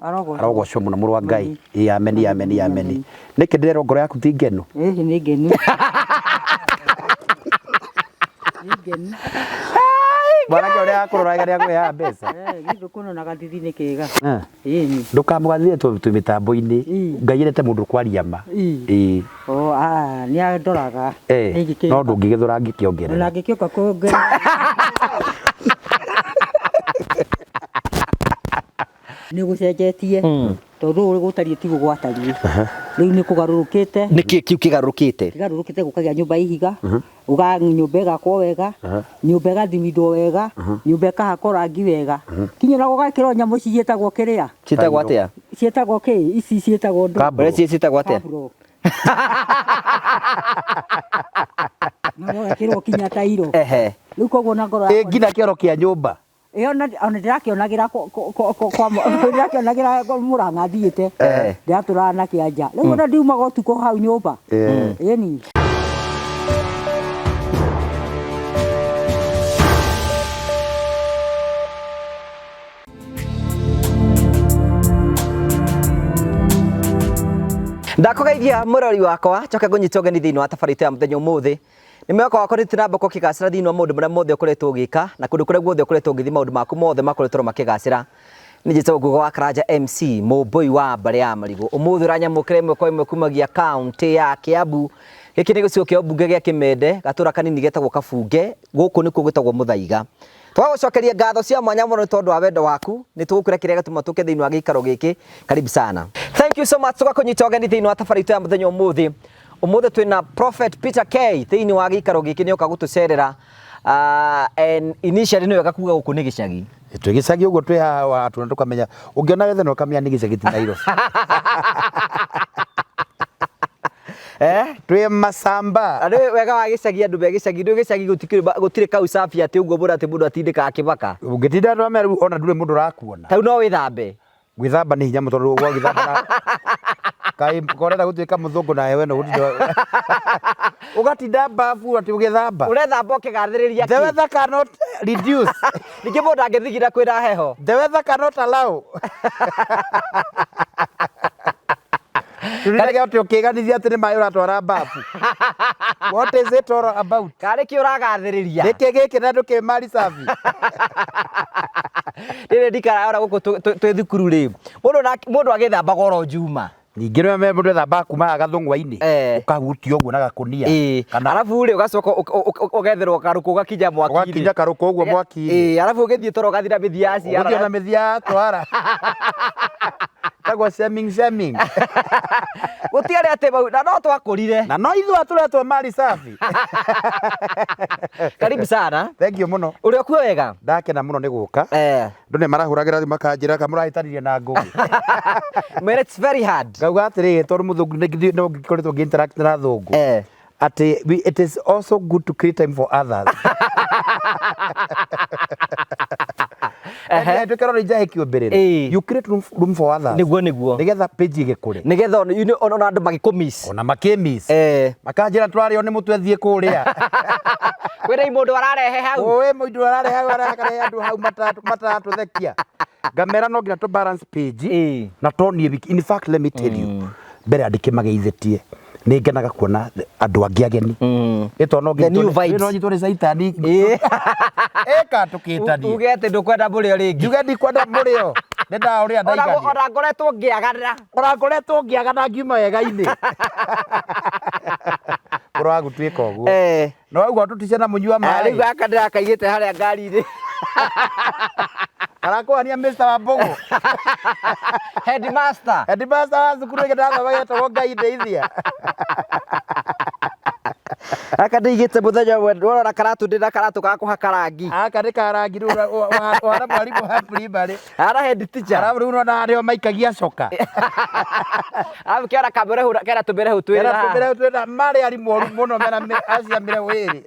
Arogocwo. Arogocwo mũno mũrũ wa Ngai. Ĩ ameni ameni ameni. Nĩkĩ ndĩrerwo ngoro yaku ti ngenu? Ĩhĩ nĩ ngenu. Nĩ ngenu. Mwanake ũrĩa akũrora wega nĩakũheaga mbeca. Eh, githĩ kuona na gathithi nĩ kega. Eh. Ĩni. Ndũkamũgathĩre twĩ mĩtambo-inĩ. Ĩ. Ngai endete mũndũ kwaria ma. Ĩ. Ĩ. Oh, ah, nĩ andoraga. Eh, Nĩ no ndũngĩgĩthũra angĩkĩongerera. Ona angĩkĩũka kuongerera. Nĩ gũcenjetie tondũ ũrĩa gũtariĩ tiguo gwatariĩ. Rĩu nĩ kũgarũrũkĩte. Nĩkĩ kĩu kĩgarũrũkĩte? Kĩgarũrũkĩte gũkagĩa nyũmba ya ihiga, ũga nyũmba ĩgakwo wega, nyũmba ĩgathimindwo wega, nyũmba ĩkahakwo rangi wega. Kinya na gũgekĩrwo nyamũ ici ciĩtagwo kĩrĩa? Ciĩtagwo atĩa? Ciĩtagwo kĩ? Ici ciĩtagwo ndũ? Kabro. Ũrĩa ciĩtagwo atĩa? Kabro. Na gũgekĩrwo kinya tairo. Ehe. Rĩu koguo na ngoro Ĩ yakwa nginya kĩoro kĩa nyũmba. Ĩ ona ona ndĩrakĩonagĩra kwa ndĩrakĩonagĩra Mũrang'a thiĩte Eh. ndĩratũraga na kĩanja rĩu ona ndiumaga ũtukũ hau nyũmba Eh. ĩni. Ndakũgeithia mũrori wakwa njoke ngũnyite ũgeni thĩinĩ wa tabarĩra itũ ya mũthenya ũmũthĩ. Nĩ mwĩhoko wakwa nĩ tũramba ũkĩgacĩra thĩinĩ wa maũndũ marĩa mothe ũkoretwo ũgĩka na kũndũ kũrĩa guothe ũkoretwo ũgĩthiĩ maũndũ maku mothe makoretwo makĩgacĩra. Nĩ njĩtagwo Nguga wa Karanja MC mũmbũi wa mbarĩ ya Marigũ. Ũmũthĩ ũranyamũkĩra ĩmwe kwa ĩmwe kumagia kaũntĩ ya Kiambu. Gĩkĩ nĩ gĩcigo kĩa ũmbunge gĩa Kĩmende, gatũra kanini getagwo Kabunge, gũkũ nĩkuo gwĩtagwo Mũthaiga. Twagũcokeria ngatho cia mwanya mũno nĩ tondũ wa wendo waku, nĩ tũgũkwĩra kĩrĩa gĩtũma tũke thĩinĩ wa gĩikaro gĩkĩ. Karibu sana. Thank you so much tũgakũnyita ũgeni thĩinĩ wa tabarĩra itũ ya mũthenya ũmũthĩ. Ũmũthĩ twĩna Prophet Peter K thĩinĩ wa gĩikaro gĩkĩ nĩoka gũtũcerera. And initially nĩ wega kuga gũkũ nĩ gĩcagi. Twĩ gĩcagi ũguo twĩ haha watu na tũkamenya ũngĩona wethe na ũkamenya nĩ gĩcagi ti Nairobi. Eh? Twĩ macamba. Na nĩ wega wa gĩcagi andũ me gĩcagi nĩ gĩcagi gũtirĩ kau safi atĩ ũguo mũndũ atĩ mũndũ atindĩkaga akĩmaka. Ũngĩtinda andũ amenya rĩu ona ndũrĩ mũndũ ũrakuona. Tau no wĩthambe. Gwĩthamba nĩ hinya mũno tondũ gwagĩthamba na kaĩ korenda gũtuĩka mũthũngũ na hewe no gũtinda ũgatinda bafu atĩ ũgĩthamba. Ũrethamba ũkĩgathĩrĩria The kĩ? weather cannot reduce. Ningĩ mũndũ angĩthigina kwĩna heho. The weather cannot allow. Tũrirage atĩ ũkĩganithia atĩ nĩ maĩ ũratwara bafu. What is it all about? Karĩ kĩ ũragathĩrĩria? Nĩkĩ gĩkĩ na ndũkĩ mari safi? Rĩrĩ ndikaraga ona gũkũ twĩ thukuru rĩ, mũndũ agĩthambaga oro Njuma. Ningĩ nĩ mũndũ ethambaga kuma gathũng'wa-inĩ Eh. ũkahutia ũguo na gakũnia Ĩĩ. kana Arabu rĩ ũgacoka ũgetherwo karũkũ ũgakinya mwaki-inĩ. ũgakinya karũkũ ũguo mwaki-inĩ. Ĩĩ, arabu ũgĩthiĩ toro ũgathira mĩthia ya ciara. Ũgũthiĩ na mĩthia ya twara. Tagwo shaming shaming. Gũtiarĩ atĩ mau na no twakũrire. Na no ithuĩ tũretwo mari safi. Karibu sana. Thank you mũno. Ũrĩ okuo wega? Ndakena mũno nĩ gũka. Eh. Andũ nĩ marahũragĩra thimũ makanjĩra kamũrahĩtanirie na Ngũgĩ. Man, it's very hard. Ngauga atĩrĩrĩ tondũ mũthũngũ no ngĩkoretwo ngĩ interact na athũngũ. Eh. Atĩ it is also good to create time for others. Ehe. Nduĩke rori njahe kĩũmbĩrĩre. Ĩĩ. You create room for others. Nĩguo nĩguo. Nĩgetha page ĩgĩkũre. Nĩgetha ona andũ magĩkũmiss. Ona makĩmiss. Eh. Makanjĩra tũrarĩo nĩ mũtwe thiĩ kũrĩa. Kwĩna mũndũ ararehe hau. Ũĩ mũndũ ararehe hau arakarehe andũ hau mataratũthekia. Ngamera no nginya tũ balance page. Ĩĩ. Na to niĩ wiki. In fact let me tell you. Mbere andĩkĩmageithĩtie. Nĩ ngenaga kuona andũ angĩ ageni. Ĩ tondũ no The new vibes. no nyitwo nĩ caitani. Ĩĩ. Ĩka tũkĩtanie. Uge atĩ ndũkwenda mũrĩo rĩngĩ. Njuge ndikwenda mũrĩo. Nĩ ndaũrĩa ndaigania. Ona ngoretwo ngĩagana. Ona ngoretwo ngĩagana ngiuma wega-inĩ. Kũroa gũtuĩka ũguo. Eh. No waigua tũtice na mũnyua Ah, Rĩu maĩ. gaka ndĩrakaigĩte harĩa ngari-inĩ. Karakũhania Mr. Wambũgũ. Headmaster. Headmaster wa cukuru ĩngĩ ndathoma getagwo Ngai ndeithia. Gaka ndĩigĩte mũthenya ũmwe ndĩrona karatũ ndĩna karatũ ga kũhaka rangi. Gaka nĩ karangi rĩu ũhana mwarimũ wa primary. Ara head teacher. Arabu rĩu ũrona arĩa maikagia coka. Arabu kera kamere hura kera tumere hu Kera twĩra. tũmĩre twĩna marĩ arimũ oru mũno mena acia mĩre wĩrĩ.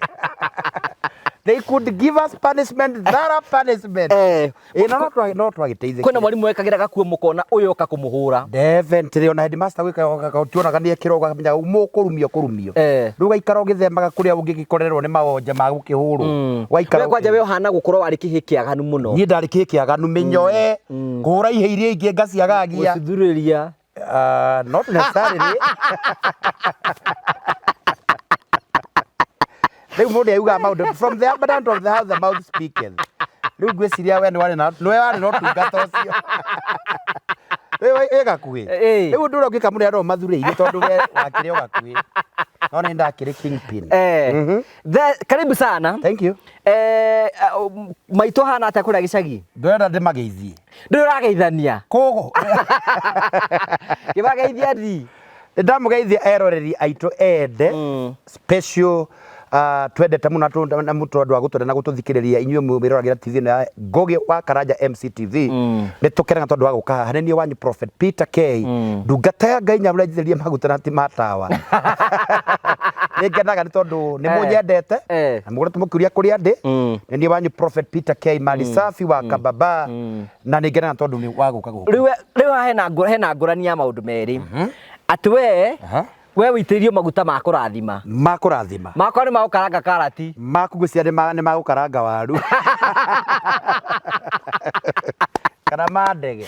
They could give us punishment, thorough punishment. Ĩ, na no twagĩteithĩkire. Kwĩna mwarimũ wekagĩra gakuo mũkona ũyũ oka kũmũhũra. Definitely, ona headmaster gwĩka tionaga nĩ ekĩrwo ũkamenya mũkũrumio kũrumio. Rĩu ũgaikara ũgĩthemaga kũrĩa ũngĩgĩkorerwo nĩ mawonje ma gũkĩhũrwo. Ũgaikara We kwanja we ũhana gũkorwo warĩ kĩhĩ kĩaganu mũno. Niĩ ndarĩ kĩhĩ kĩaganu mĩnyoe kũhũra ihe iria ingĩ ngaciagagia. Gũcithurĩria. Not necessarily. Rĩu mũndũ augaga maũndũ from the abundance of the house the mouth speaketh. Rĩu ngwĩciria we nĩwe warĩ na ũtungata ũcio. Rĩu wĩ gakuhĩ. Rĩu ũndũ ũrĩa ũngĩka mũno andũ mathurĩire tondũ we wakĩrĩ o gakuhĩ. No nĩ ndakĩrĩ kingpin. Karibu sana. Thank you. Maitũ hana atĩa kũrĩa gĩcagi? Ndĩrenda ndĩmageithie. Ndũrĩ ũrageithania? Kũgũ. Kĩmageithia ndi. Ndamũgeithia eroreri aitũ ende special twendete mũno na tondũ wa gũtwenda na gũtũthikĩrĩria inyuĩ mwĩroragĩra TV ĩno ya Ngũgĩ wa Karanja MCTV. Nĩ tũkenaga tondũ wa gũka haha. Nĩ niĩ wanyu Prophet Peter K. Ndungata ya Ngai nyamũre njitĩrĩrie maguta na ti ma tawa. Nĩ ngenaga nĩ tondũ nĩ mũnyendete na mũkoretwo mũkĩũria kũrĩa ndĩ. Nĩ niĩ wanyu Prophet Peter K. Mali safi wa Kababa na nĩ ngenaga tondũ nĩ wa gũka gũkũ. Rĩu hena ngũrani ya maũndũ merĩ. Atĩ we we wĩitĩrĩirio maguta ma kũrathima. Ma kũrathima. Makwa nĩ ma gũkaranga karati. Maku ngwĩciria nĩ ma gũkaranga waru. Kana ma ndege.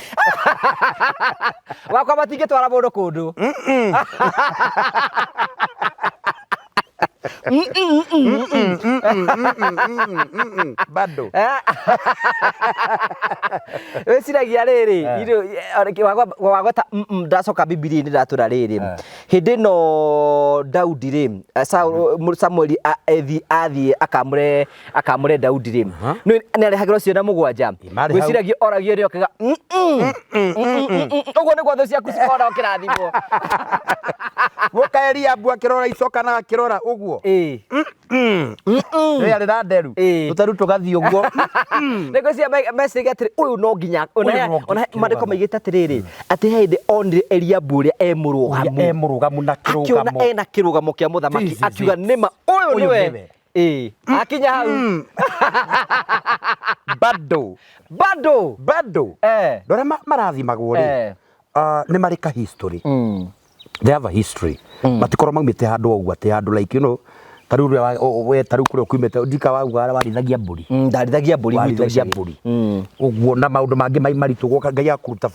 Wakwa matingĩtwara mũndũ kũndũ. Bado. Wĩciragia rĩrĩ, wagweta ndacoka Bibilia-inĩ ndatũra rĩrĩ. Hĩndĩ ĩno Daudi rĩ, Samueli athiĩ akamũre Daudi rĩ. Nĩ arehagĩrwo ciana mũgwanja. Wĩciragia oragio rĩ okaga ũguo nĩguo thũ ciaku cikona ũkĩrathimwo. Gũka Eliabu akĩrora icoka na akĩrora ũguo. Nĩ arĩ na nderu. Tũteru tũgathiĩ ũguo. Nĩngwĩciria meciragia atĩrĩ, ũyũ no nginya, ona maandĩko maigĩte atĩrĩrĩ, atĩ he hĩndĩ onire Eliabu ũrĩa e mũrũgamu. E mũrũgamu na kĩrũgamo. Akĩona ena kĩrũgamo kĩa mũthamaki, akiuga nĩma ũyũ nĩwe. Akinya hau. Bado. Bado. Bado. Andũ arĩa marathimagwo rĩ, nĩ marĩ ka history. They have a history. Matikorwo maumĩte handũ o ũguo atĩ handũ like you know, ta rĩu we ta rĩu kũrĩa ũkumĩte ndika wauga warithagia mbũri. Ndarithagia mbũri gwitũ Warithagia gĩcagi. mbũri. Ũguo na maũndũ mangĩ maritũ ũgoka Ngai akũruta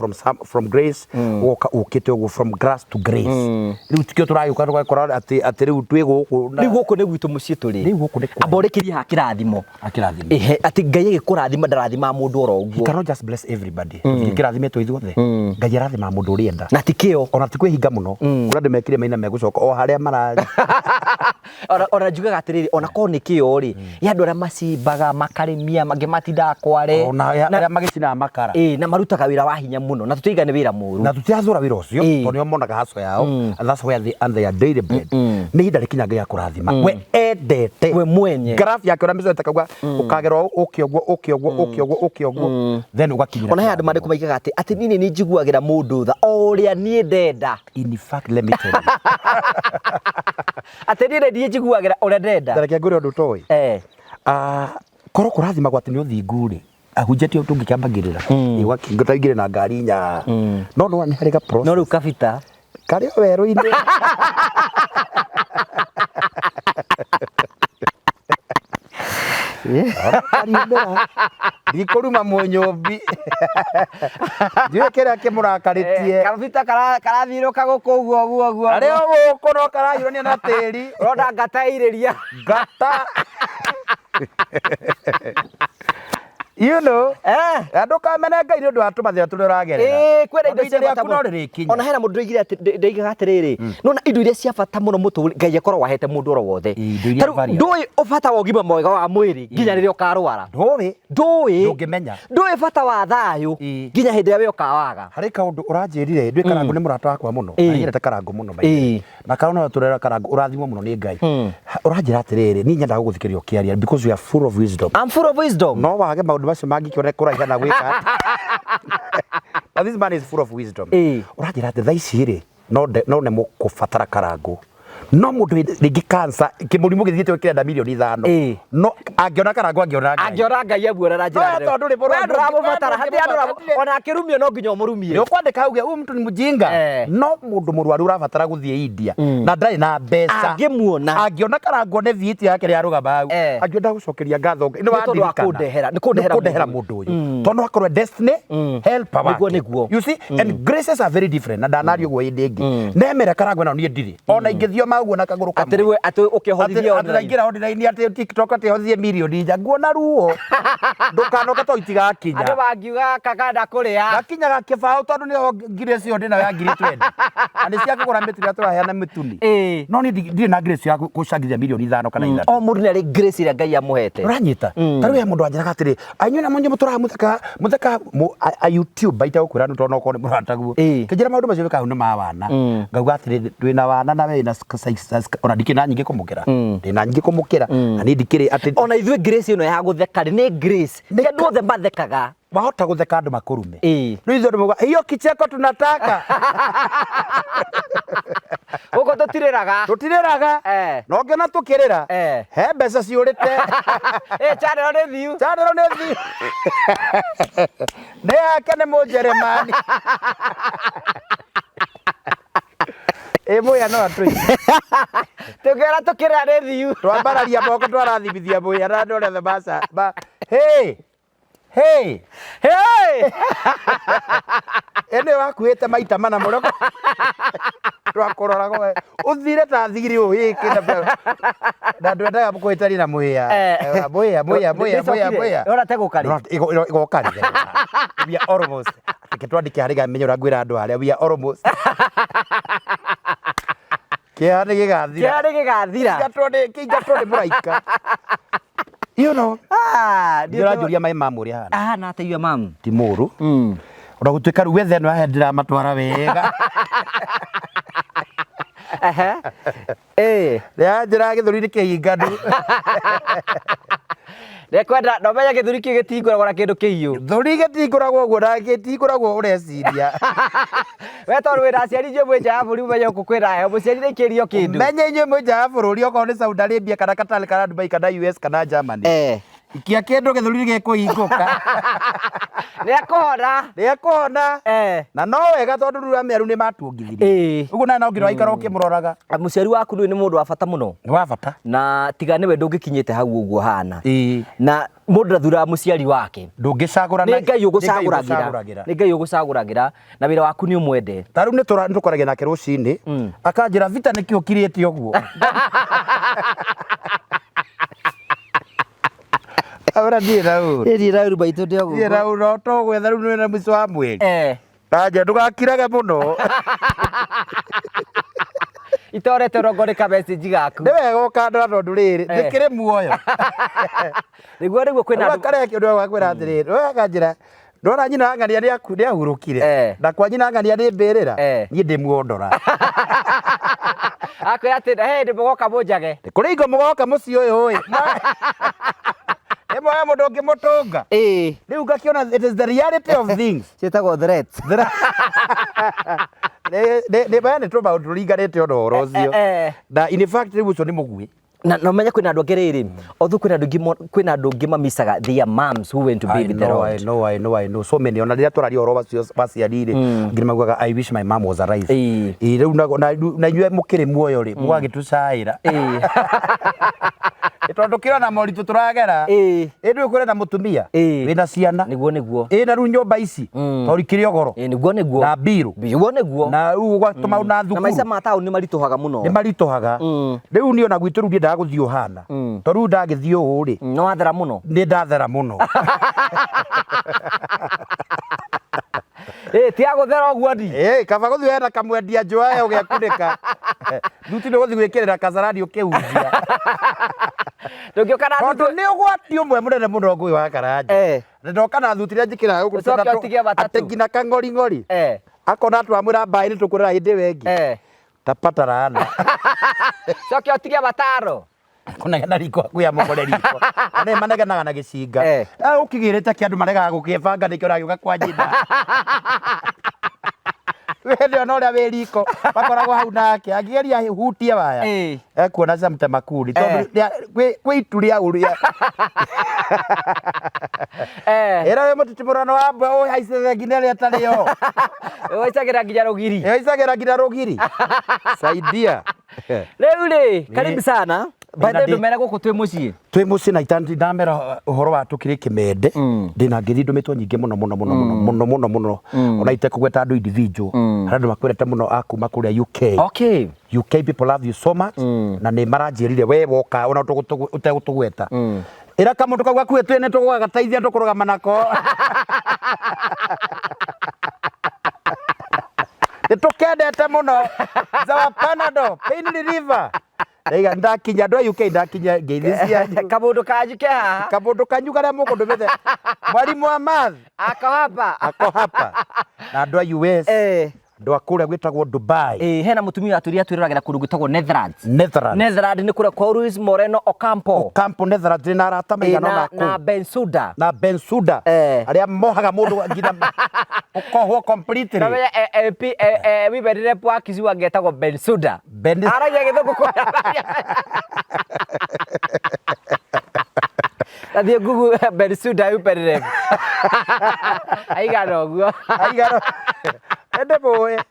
from grace ũgoka ũkĩte ũguo from grass to grace. Rĩu tikĩo tũragĩũka tũgakora atĩ rĩu twĩ gũkũ na Rĩu gũkũ nĩ gwitũ mũciĩ tũrĩ. Rĩu gũkũ nĩ kwa. Amba ũrĩkĩrie haha kĩrathimo. Akĩrathimo. Ehe, atĩ Ngai agĩkũrathima ndarathimaga mũndũ oro ũguo. He cannot just bless everybody. Tũtingĩkĩrathimĩtwo ithuothe. Ngai arathimaga mũndũ ũrĩa enda. Na ti kĩo. Ona ti kwĩhinga mũno. Kũrĩa andũ mekire maina megũcoka o harĩa mararĩ. Ona njugaga atĩrĩrĩ, ona korwo nĩ kĩo rĩ, ya andũ arĩa macimbaga, makarĩmia, mangĩ matindaga kware. Ona arĩa magĩcinaga makara. Na marutaga wĩra wa hinya mũno, na tũtiaiga nĩ wĩra mũru. Na tũtirathũra wĩra ũcio, tondũ nĩo monaga haco yao, and that's where they earn their daily bread. Nĩ ihinda rĩkinya Ngai akũrathima. We endete. We mwenye. Graph yake ũrĩa mĩcorete akauga, ũkagerwo ũke ũguo, ũke ũguo, ũke ũguo, ũke ũguo. Then ũgakinyĩra Ona he andũ marĩkũ maigaga atĩ niĩ nĩ njiguagĩra mũndũ tha o ũrĩa niĩ ndenda. In fact, let me tell you. Atĩ niĩ nĩ njiguagĩra ũrĩa ndenda. Reke ngwĩre ũndũ ũtoĩ. Korwo kũrathimagwo atĩ nĩ ũthingu rĩ, ahunjia ti tũngĩkĩambagĩrĩra. Ũgakĩingĩra ingĩre na ngari nya. No no nĩ harĩ ga process. No rĩu kabita. Karĩ o werũ-inĩ. Ndikũruma mũnyũmbi. Ndiũĩ kĩrĩa kĩmũrakarĩtie. Kabita karathiũrũka gũkũ ũguo ũguo ũguo. Arĩ o gũkũ no karahiũrania na tĩri. Ũrona ngata ĩirĩria. Ngata. You know, andũ kamene Ngai nĩ ũndũ wa tũmathĩna tũrĩa ũragerera. Kwĩna indo cia bata mũno. mũno. Ona hena mũndũ ndoigire atĩ, ndoigaga atĩrĩrĩ, nĩwona indo iria cia bata mũno mũtũrĩre, Ngai akoragwo ahete mũndũ oro wothe. Indo iria Ta rĩu various. ndũĩ ũbata wa ũgima mwega wa mwĩrĩ nginya rĩrĩa ũkarwara. Ndũĩ. Ndũĩ. Ndũngĩmenya. Ndũĩ bata wa thayũ nginya hĩndĩ ĩrĩa we ũkawaga. Harĩ kaũndũ ũranjĩrire, ndũĩ Karangũ nĩ mũrata wakwa mũno. Na nyendete Karangũ mũno by the way. Na Karangũ no tũrera Karangũ, ũrathimwo mũno nĩ Ngai. Ũranjĩra atĩrĩrĩ, niĩ nyendaga gũgũthikĩrĩria ũkĩaria because you are full of wisdom. I'm full of wisdom. No wage maũndũ macio mangĩkĩona kũraiha na gwĩka atĩa. But this man is full of wisdom. Ũranjĩra atĩ thaa ici rĩ, no nemwo kũbatara Karangũ. No mũndũ rĩngĩ cancer kĩmũrimũ gĩthiĩte kĩrenda mirioni 5, no angĩona Karangũ angĩona Ngai. Angĩona Ngai amuona na njĩra No, nene. tondũ rĩ, We ndũramũbatara, we hatirĩ andũ ndũngĩmũbatara. ona akĩrumio no nginya ũmũrumie. Nĩ ũkwandĩka uge huyu mtu ni mjinga. No mũndũ mũrwaru ũrabatara gũthiĩ India na ndarĩ na mbeca, Angĩmuona. Angĩona Karangũ one viiti yake rĩarũgama hau, angĩenda gũcokeria ngatho Ngai, nĩ Nĩ tondũ wa wandirikana. kũndehera- nĩ kũndehera Nĩ kũndehera mũndũ mũndũ ũyũ, tondũ no akorwo destiny helper wake. Nĩguo. You see, and graces are very different, na ndanaria ũguo hĩndĩ ĩngĩ nemera Karangũ na niĩ ndirĩ ona ingĩthiĩ o maguo na kagũrũ kamwe. Atĩ rĩu atĩ ũkĩhorithia Atĩ online. naingĩra online atĩ TikTok atĩ hothie mirioni 4, nguona ruo ndũkanoke to itigakinya. Andũ mangiuga kaganda kũrĩa. Gakinyaga kĩbaũ tondũ nĩho ngiri icio ndĩ nayo ya ngiri 20 na nĩ cia kũgũra mĩtu ĩrĩa tũraheana mĩtuni. No niĩ ndirĩ na ngiri icio ya gũcangithia mirioni 5 kana 3. O mũndũ nĩ arĩ grace ĩrĩa Ngai amũhete. Ũranyita? Ta rĩu he mũndũ wanjĩraga atĩrĩ, ainyuĩ na mũnyuĩ mũtũraga mũtheka mũtheka a YouTube itegũkwĩra nĩ tondũ no ũkorwo nĩ mũrataguo. Kĩnjĩra maũndũ macio wĩkaga nĩ ma wana. Ngauga atĩrĩ, ndwĩna wana na we wĩna ona ndikĩrĩ na nyingĩ kũmũkĩra, ndĩna nyingĩ kũmũkĩra na niĩ ndikĩrĩ atĩ Ona ithuĩ grace ĩno ya gũtheka rĩ, nĩ grace. Ti andũ othe mathekaga. Wahota gũtheka andũ makũrume. Rĩu ithuĩ andũ mauga hiyo kicheko tunataka. Gũkũ tũtirĩraga. Tũtirĩraga. No ngĩona tũkĩrĩra, he mbeca ciũrĩte. Ĩ channel nĩ thiu. Channel nĩ thiu, nĩ yake, nĩ Mũnjeremani. Ĩ mũya no atũiye. Tũngĩona tũkĩrĩra nĩ thiu. Twambararia moko, twarathimithia mũya na andũ arĩa othe maca ma hey hey. Hey! Ĩnĩ wakuĩte maita mana mũno twakũroraga we ũthire ta thigiri ũhĩkĩ na ndwendaga kũhĩtania na mũhĩa. Mũhĩa, mũhĩa, mũhĩa, mũhĩa, mũhĩa. Ĩrora tegũka rĩ. Ĩgoka rĩ. We are almost, reke twandĩke harĩ gamenyo ũrĩa ngwĩra andũ harĩa, we are almost. Kĩeha nĩ gĩgathira. Kĩeha nĩ gĩgathira. Kĩingatwo nĩ mũraika you. Ah, Nĩ ũranjũria maĩ ma mũrĩ hana. Ah, na ateithia mamu. Ti mũru ona gũtuĩka rĩu wethe ĩno yahe ndĩramatwara wega. Ehe. Eh. Rĩanjĩra gĩthũri nĩ kĩhinganu. Nĩkwenda no menye gĩthũri kĩu gĩtingũragwo na kĩndũ kĩiyũ. Thũri gĩtingũragwo ũguo na gĩtingũragwo ũreciria. We tondũ wĩna aciari inyuĩ mwĩ nja ya bũrũri, ũmenye gũkũ kwĩna heho, mũciari ndaikĩrio kĩndũ. Menye inyuĩ mwĩ nja ya bũrũri, okorwo nĩ Saudi Arabia kana Qatar kana Dubai kana US kana Germany, ikia kĩndũ gĩthũri gĩkũhingũka. Nĩ ekũhona. Nĩ ekũhona. Na no wega tondũ rĩu amĩaru nĩ matuongithirie. Ũguo nawe no nginya waikara ũkĩmũroraga. Mũciari waku nĩ mũndũ wa bata mũno. Nĩ wa bata. Na tiga nĩwe ndũngĩkinyĩte hau ũguo hana. Na mũndũ ndathuraga mũciari wake. Ndũngĩcagũra. Nĩ Ngai ũgũcagũragĩra, nĩ Ngai ũgũcagũragĩra, na wĩra waku nĩ ũmwende. Ta rĩu nĩ tũkoragia nake rũcinĩ, akanjĩra vita nĩkĩ ũkirĩte ũguo. Ahora ndirĩ na ũru. Ndirĩ na ũru maitũ ndĩ o Ndirĩ na ũru, no tũgwetha rĩu nĩ na mũico wa mweri. Anja ndũgakirage mũno. Itorete rongo nĩ ka message gaku. Nĩ wega ũkandora tondũ rĩrĩ ndĩkĩrĩ muoyo. Nĩguo kwĩna andũ karĩa kĩndũ gakwĩra atĩrĩrĩ, we akanjĩra ndona nyina wa ng'ania nĩ ahurũkire, na kwa nyina wa ng'ania nĩ mbĩrĩra, niĩ ndĩ muoyo ndora. Akwĩra atĩ he hĩndĩ mũgoka mũnjage. Kũrĩ ingo mũgoka mũciĩ ũyũ ĩ ĩmwe ya mũndũ ũngĩmũtũnga. Rĩu ngakĩona it is the reality of things. Ciĩtagwo threats. Nĩ maya nĩ tũmaũndũ tũringanĩte ona ũhoro ũcio, na in fact rĩu ũcio nĩ mũguĩ. Na no menye kwĩna andũ angĩ rĩrĩ, although kwĩna andũ angĩ kwĩna andũ angĩ mamicaga their moms who went to be I with the know, Lord. I know, I know, I know. So many. Ona rĩrĩa tũraria ũhoro wa aciari rĩ, angĩ nĩ maugaga I wish my mom was alive. Ĩĩ, rĩu na inyuĩ mũkĩrĩ muoyo rĩ, mũgagĩtũcaĩra. Ĩ tondũ kĩrona moritũ tũragera. Ĩ ndũĩ kũrĩ na mũtumia wĩna ciana. Nĩguo. Ĩ na rĩu nyũmba ici tondũ ikĩrĩ o goro. Nĩguo nĩguo. Na mbirũ. Nĩguo nĩguo. Na rĩu ũgatũma na Na maica thukuru. ma taũni nĩ maritũhaga mũno. Nĩ maritũhaga. Rĩu niĩ ona gwitũ rĩu ndiendaga gũthiĩ ũhana. Tondũ rĩu ndagĩthiĩ ũũ rĩ. Nĩ wathera mũno. Nĩ ndathera mũno. Ĩ tiga gũthera ũguo ndi. Ĩ kaba gũthiĩ wena kamwendia njũa ũgekunĩka. Thuti nĩ gũthiĩ gwĩkĩrĩra kasarani ũkĩhunjia. Ndũngĩũka na Tondũ thuti. nĩ ũgwati ũmwe mũnene mũno ngũĩ wa Karanja. Na ndoka na thuti iria njĩkĩraga gũkũ Ũcoke ũtige matatũ. atĩ nginya kang'oring'ori. Akona twamwĩra mbaĩ nĩ tũkũrĩra hĩndĩ ĩyo ĩngĩ. Tapata laana. Coke ũtige mataro. Kũnegena riko akuya mũkore riko. Na nĩ manegenaga na gĩcinga. Ah, ũkĩgĩrĩte kĩ andũ maregaga gũkĩbanga nĩkĩo ũragĩũka kwa nyina. Hĩndĩ ĩyo na ũrĩa wĩ riko makoragwo hau nake angĩgeria hutie waya ekuona cia mũtemakuni tondũ kwĩ itu rĩa ũrĩa ĩra wĩ mũtitimũrano wa mbwe ũhaicĩte nginya ĩrĩa ĩtarĩ yo. Ũhaicagĩra nginya rũgiri. Ĩhaicagĩra nginya rũgiri. Saidia. Rĩu rĩ, karibu sana. By the way, ndũmere gũkũ twĩ mũciĩ. Twĩ mũciĩ na ndamera ũhoro wa tũkĩrĩ kĩmende. Ndĩna ngeithi ndũmĩtwo nyingĩ mũno mũno mũno mũno mũno mũno mũno. Ona itekũgweta andũ individual. Harĩ andũ makwendete mũno a kuma kũrĩa UK. Okay. UK people love you so much. Na nĩ maranjĩrire we woka ona ũtegũtũgweta. Ĩra kamũndũ kau gakuhĩ twĩ nĩ tũgũgagateithia tũkũrũgama nako. Nĩ tũkendete mũno. Zawa Panadol, pain reliever. Ndaiga ndakinya andũ a UK ndakinya ngeithi cianyu. Kamũndũ kanyu ke haha. Kamũndũ kanyu karĩa mũkũndũmĩte. Mwalimu wa math. Ako hapa. Ako hapa. Na andũ a US. Andũ a kũrĩa gwĩtagwo Dubai. Ĩĩ, hena mũtumia watwĩrire atwĩroragĩra kũndũ gwĩtagwo Netherlands. Netherlands. Netherlands nĩ kũrĩa kwa Luis Moreno Ocampo. Ocampo Netherlands na arata maigana ũna kũu. Na Bensuda. Na Bensuda. Arĩa mohaga mũndũ nginya ũkohwo completely. Namenya MP women rep wa Kisii angetagwo Bensuda. Ben Aragia gĩthũngũ kũrĩa. Athiĩ Google Bensuda women rep. Aigana ũguo. Aigana. Ende mũĩ.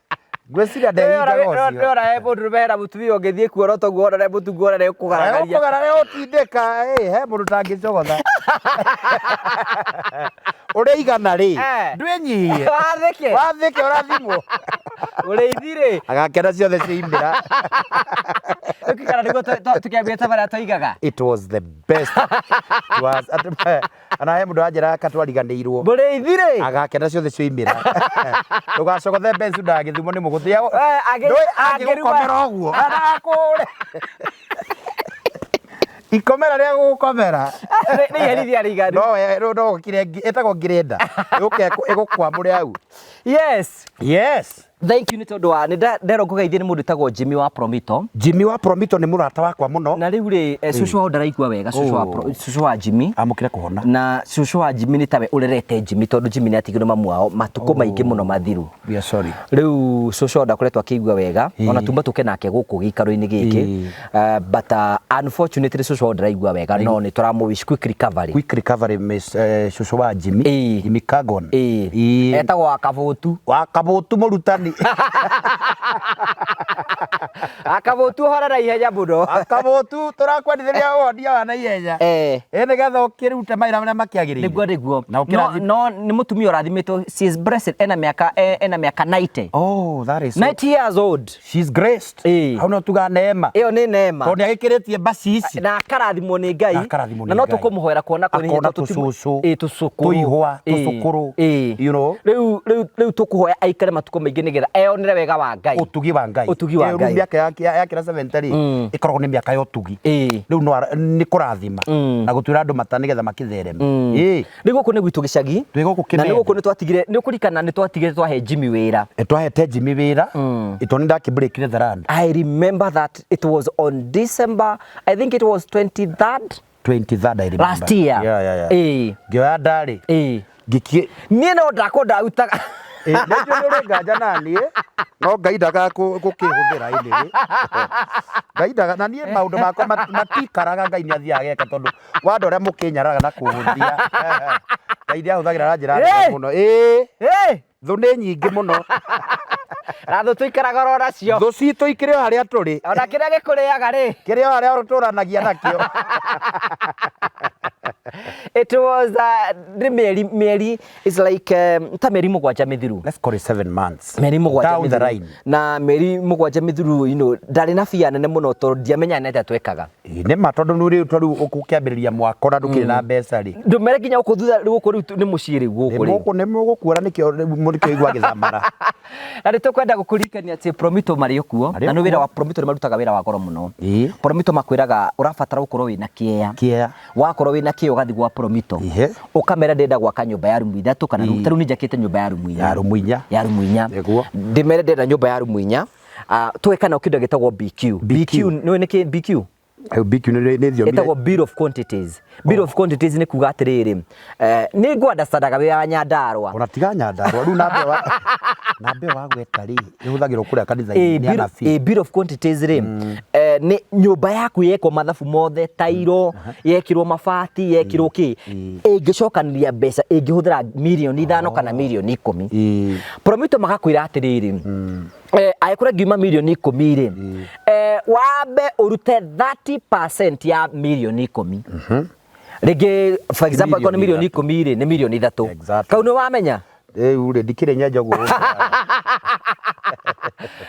Ngwĩciria ndehingaga ũcio. Nĩora he mũndũ rũme hena mũtumia ũngĩthiĩ kuona toguo ona nĩ mũtungu ona nĩ ũkũgaragaria. Ũkũgaragaria ũtindĩka, he mũndũ ũtangĩcogotha. Ũrĩa igana rĩ, ndwĩnyihie. Wathĩke. Wathĩke ũrathimwo. Ũrĩithi rĩ. Agakena ciothe ciaimĩra. Ũkĩkara nĩguo tũkĩambia tabarĩra twoigaga. It was the best. It was, ana he mũndũ wanjĩraga katwariganĩirwo. Mũrĩithi rĩ. Agakena ciothe cioimĩra. Ndũgacogothe mbecu ndagĩthimwo nĩ mũgũthia. Angĩgũkomera ũguo. Arakũre. Ikomera rĩa gũgũkomera. Nĩ iherithia rĩiganu. No no ũkire ĩtagwo ngirenda. Yũke ĩgũkwamũre hau. Yes. Yes. Thank you nĩ tondũ wa nĩ nderwo ngũgeithie nĩ mũndũ wĩtagwo Jimmy wa Promito. Jimmy wa Promito nĩ mũrata wakwa mũno. Na rĩu rĩ cũcũ wao ndaraigua wega, cũcũ wa Jimmy. Amũkĩre kũhona. Na cũcũ wa Jimmy nĩ tawe ũrerete Jimmy tondũ Jimmy nĩ atigirwo mamu wao matukũ maingĩ mũno mathiru. We are sorry. Rĩu cũcũ wao ndakoretwo akĩigua wega ona tuma tũke nake gũkũ gĩikaro-inĩ gĩkĩ. But unfortunately cũcũ wao ndaraigua wega no nĩ tũramũ wish quick recovery. Quick recovery miss cũcũ wa Jimmy. Jimmy Kagon. Etagwo wa Kabũtu. Wa Kabũtu mũrutani. Akabũtu ũhora na ihenya mũno. Akabũtu tũrakwendithĩria ũhonia wa na ihenya. Ĩ nĩgetha ũkĩrute mawĩra marĩa makĩagĩrĩire. Nĩguo nĩguo. No nĩ mũtumia ũrathimĩtwo, she is blessed, ena mĩaka ena mĩaka 90. Oh, that is so. 90 years old. She's graced. Hau no tuga neema. Ĩyo nĩ neema. Tondũ nĩagĩkĩrĩtie mbaci ici. Na akarathimwo nĩ Ngai. Na akarathimwo nĩ Na no Ngai. tũkũmũhoera kuona kwĩnyiihia Akona tondũ tũcũcũ. Tũcũkũrũ. Tũihwa, tũcũkũrũ. You know. Rĩu rĩu rĩu tũkũhoya aikare matukũ maingĩ nĩgetha eyonere wega wa Ngai. Ũtugi wa Ngai. Ũtugi wa Ngai. Rĩu mĩaka yakĩra 70 rĩ, ĩkoragwo nĩ mĩaka ya ũtugi. Rĩu no nĩ kũrathima na gũtuĩra andũ mata nĩgetha makĩthereme. Rĩu gũkũ nĩ gwitũ gĩcagi. Twĩ gũkũ Na nĩ Kĩmende. gũkũ nĩ twatigire, nĩ ũkũririkana nĩ twatigire twahe Jimmy wĩra. Nĩ twahete Jimmy wĩra. Ĩtondũ nĩ ndakĩbreakire the land. I remember that it was on December, I think it was 23rd. 23rd I remember. Last year. Yeah, yeah, yeah. Ngĩoya ndarĩ. Ngĩkie. Niĩ no ndakwo ndarutaga. Nĩ njũĩ nĩ ũrĩ nganja na niĩ, no Ngai ndagaga gũkĩhũthĩra anyway. Ngai ndaga, na niĩ maũndũ makwa matikaraga Ngai nĩ athiaga ageka tondũ wa andũ arĩa mũkĩnyararaga na kũhũthia. Ngai nĩ ahũthagĩra na njĩra nene mũno. Thũ nĩ nyingĩ mũno. Na thũ tũikaraga oro nacio. Thũ citũ ikĩrĩ o harĩa tũrĩ. Ona kĩrĩa gĩkũrĩaga rĩ. Kĩrĩ o harĩa tũranagia nakĩo. It was nĩ mĩeri, mĩeri is like ta mĩeri mũgwanja mĩthiru. Let's call it 7 months. Mĩeri mũgwanja Down the mĩthiru. line. Na mĩeri mũgwanja mĩthiru, you know, ndarĩ na bia nene mũno tondũ ndiamenyaga nĩ atĩa twekaga. Nĩ ma tondũ nĩ rĩu tarĩu ũkũkĩambĩrĩria mwako na ndũkĩrĩ na mbeca rĩ. Ndũmere nginya gũkũ thutha rĩu gũkũ rĩu nĩ mũciĩ rĩu gũkũ rĩu. Gũkũ nĩ mũgũkuona nĩkĩo rĩu nĩkĩo igua gĩthamara. Na nĩ tũkwenda gũkũririkania atĩ Promito marĩ o kuo. Marĩ Na nĩ o wĩra kuo. wa Promito nĩ marutaga wĩra wa goro mũno. Promito makwĩraga ũrabatara gũkorwo wĩna kĩea. Kĩea. Wakorwo wĩna kĩea ũgathiĩ gwa Promito. Ũkamera ndĩrenda gwaka nyũmba ya rumu ithatũ kana rumu, ta rĩu nĩ njakĩte nyũmba ya rumu inya. Ya rumu inya. Ya rumu inya. Nĩguo. Ndĩmere ndĩrenda nyũmba ya rumu inya. Tũgeka nao kĩndũ gĩtagwo BQ. BQ. BQ, nĩũĩ nĩkĩ BQ? Rĩu BQ nĩ thiomi. Ĩtagwo bill of quantities. Bill of quantities nĩ kuga atĩrĩrĩ, nĩ ngũ understandaga wĩ wa Nyandarũa. Ona tiga Nyandarũa rĩu namba ĩyo namba ĩyo wagweta rĩ ĩhũthagĩrwo kũrĩa kanitha-inĩ nĩ anabii. Bill of quantities rĩ, nĩ nyũmba yaku yekwo mathabu mothe, tairo yekĩrwo, mabati yekĩrwo, kĩ ĩngĩcokanĩria mbeca ĩngĩhũthĩra mirioni 5 kana mirioni 10. Promito magakwĩra atĩrĩrĩ, angĩkorwo ngiuma mirioni 10 rĩ, wambe ũrute 30% ya mirioni 10. Rĩngĩ for example angĩkorwo nĩ mirioni 10 rĩ, nĩ mirioni 3. Kau nĩ wamenya. Rĩu rĩ ndikĩrĩ nyenja ũguo.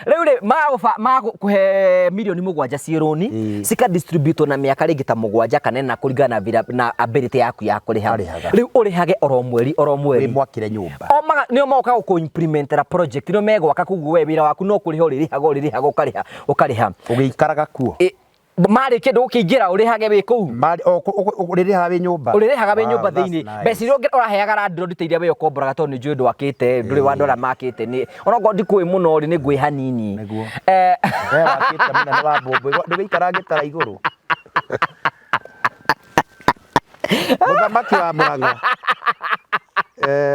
Rĩu rĩ magũkũhe mirioni 7 ciĩ rũni, cika distribute na mĩaka rĩngĩ ta 7 kana 4 kũringana na na ability yaku ya kũrĩha. Ũkarĩhaga. Rĩu ũrĩhage oro mweri oro mweri. Wĩ mwakĩre nyũmba. O maga nĩo moka gũkũ implementera project, nĩo megwaka, koguo we wĩra waku no kũrĩha ũrĩrĩhaga, ũrĩrĩhaga, ũkarĩha, ũkarĩha. Ũgĩikaraga kuo. Marĩkia ndũgũkĩingĩra ũrĩhage wĩ kũu. Ũrĩrĩhaga wĩ nyũmba. Ũrĩrĩhaga wĩ nyũmba Wow, that's thĩinĩ. nice. Mbeca iria ũraheaga landlord ta iria we ũkomboraga, tondũ nĩ njũĩ ndwakĩte, ndũrĩ wa andũ arĩa makĩte, nĩ onokorwo ndikũĩ mũno rĩ, nĩ ngwĩ hanini. Nĩguo. We wakĩte mũnene wa mbũmbũ ndũgĩikara ngĩtara igũrũ. Mũthamaki wa Mũrang'a.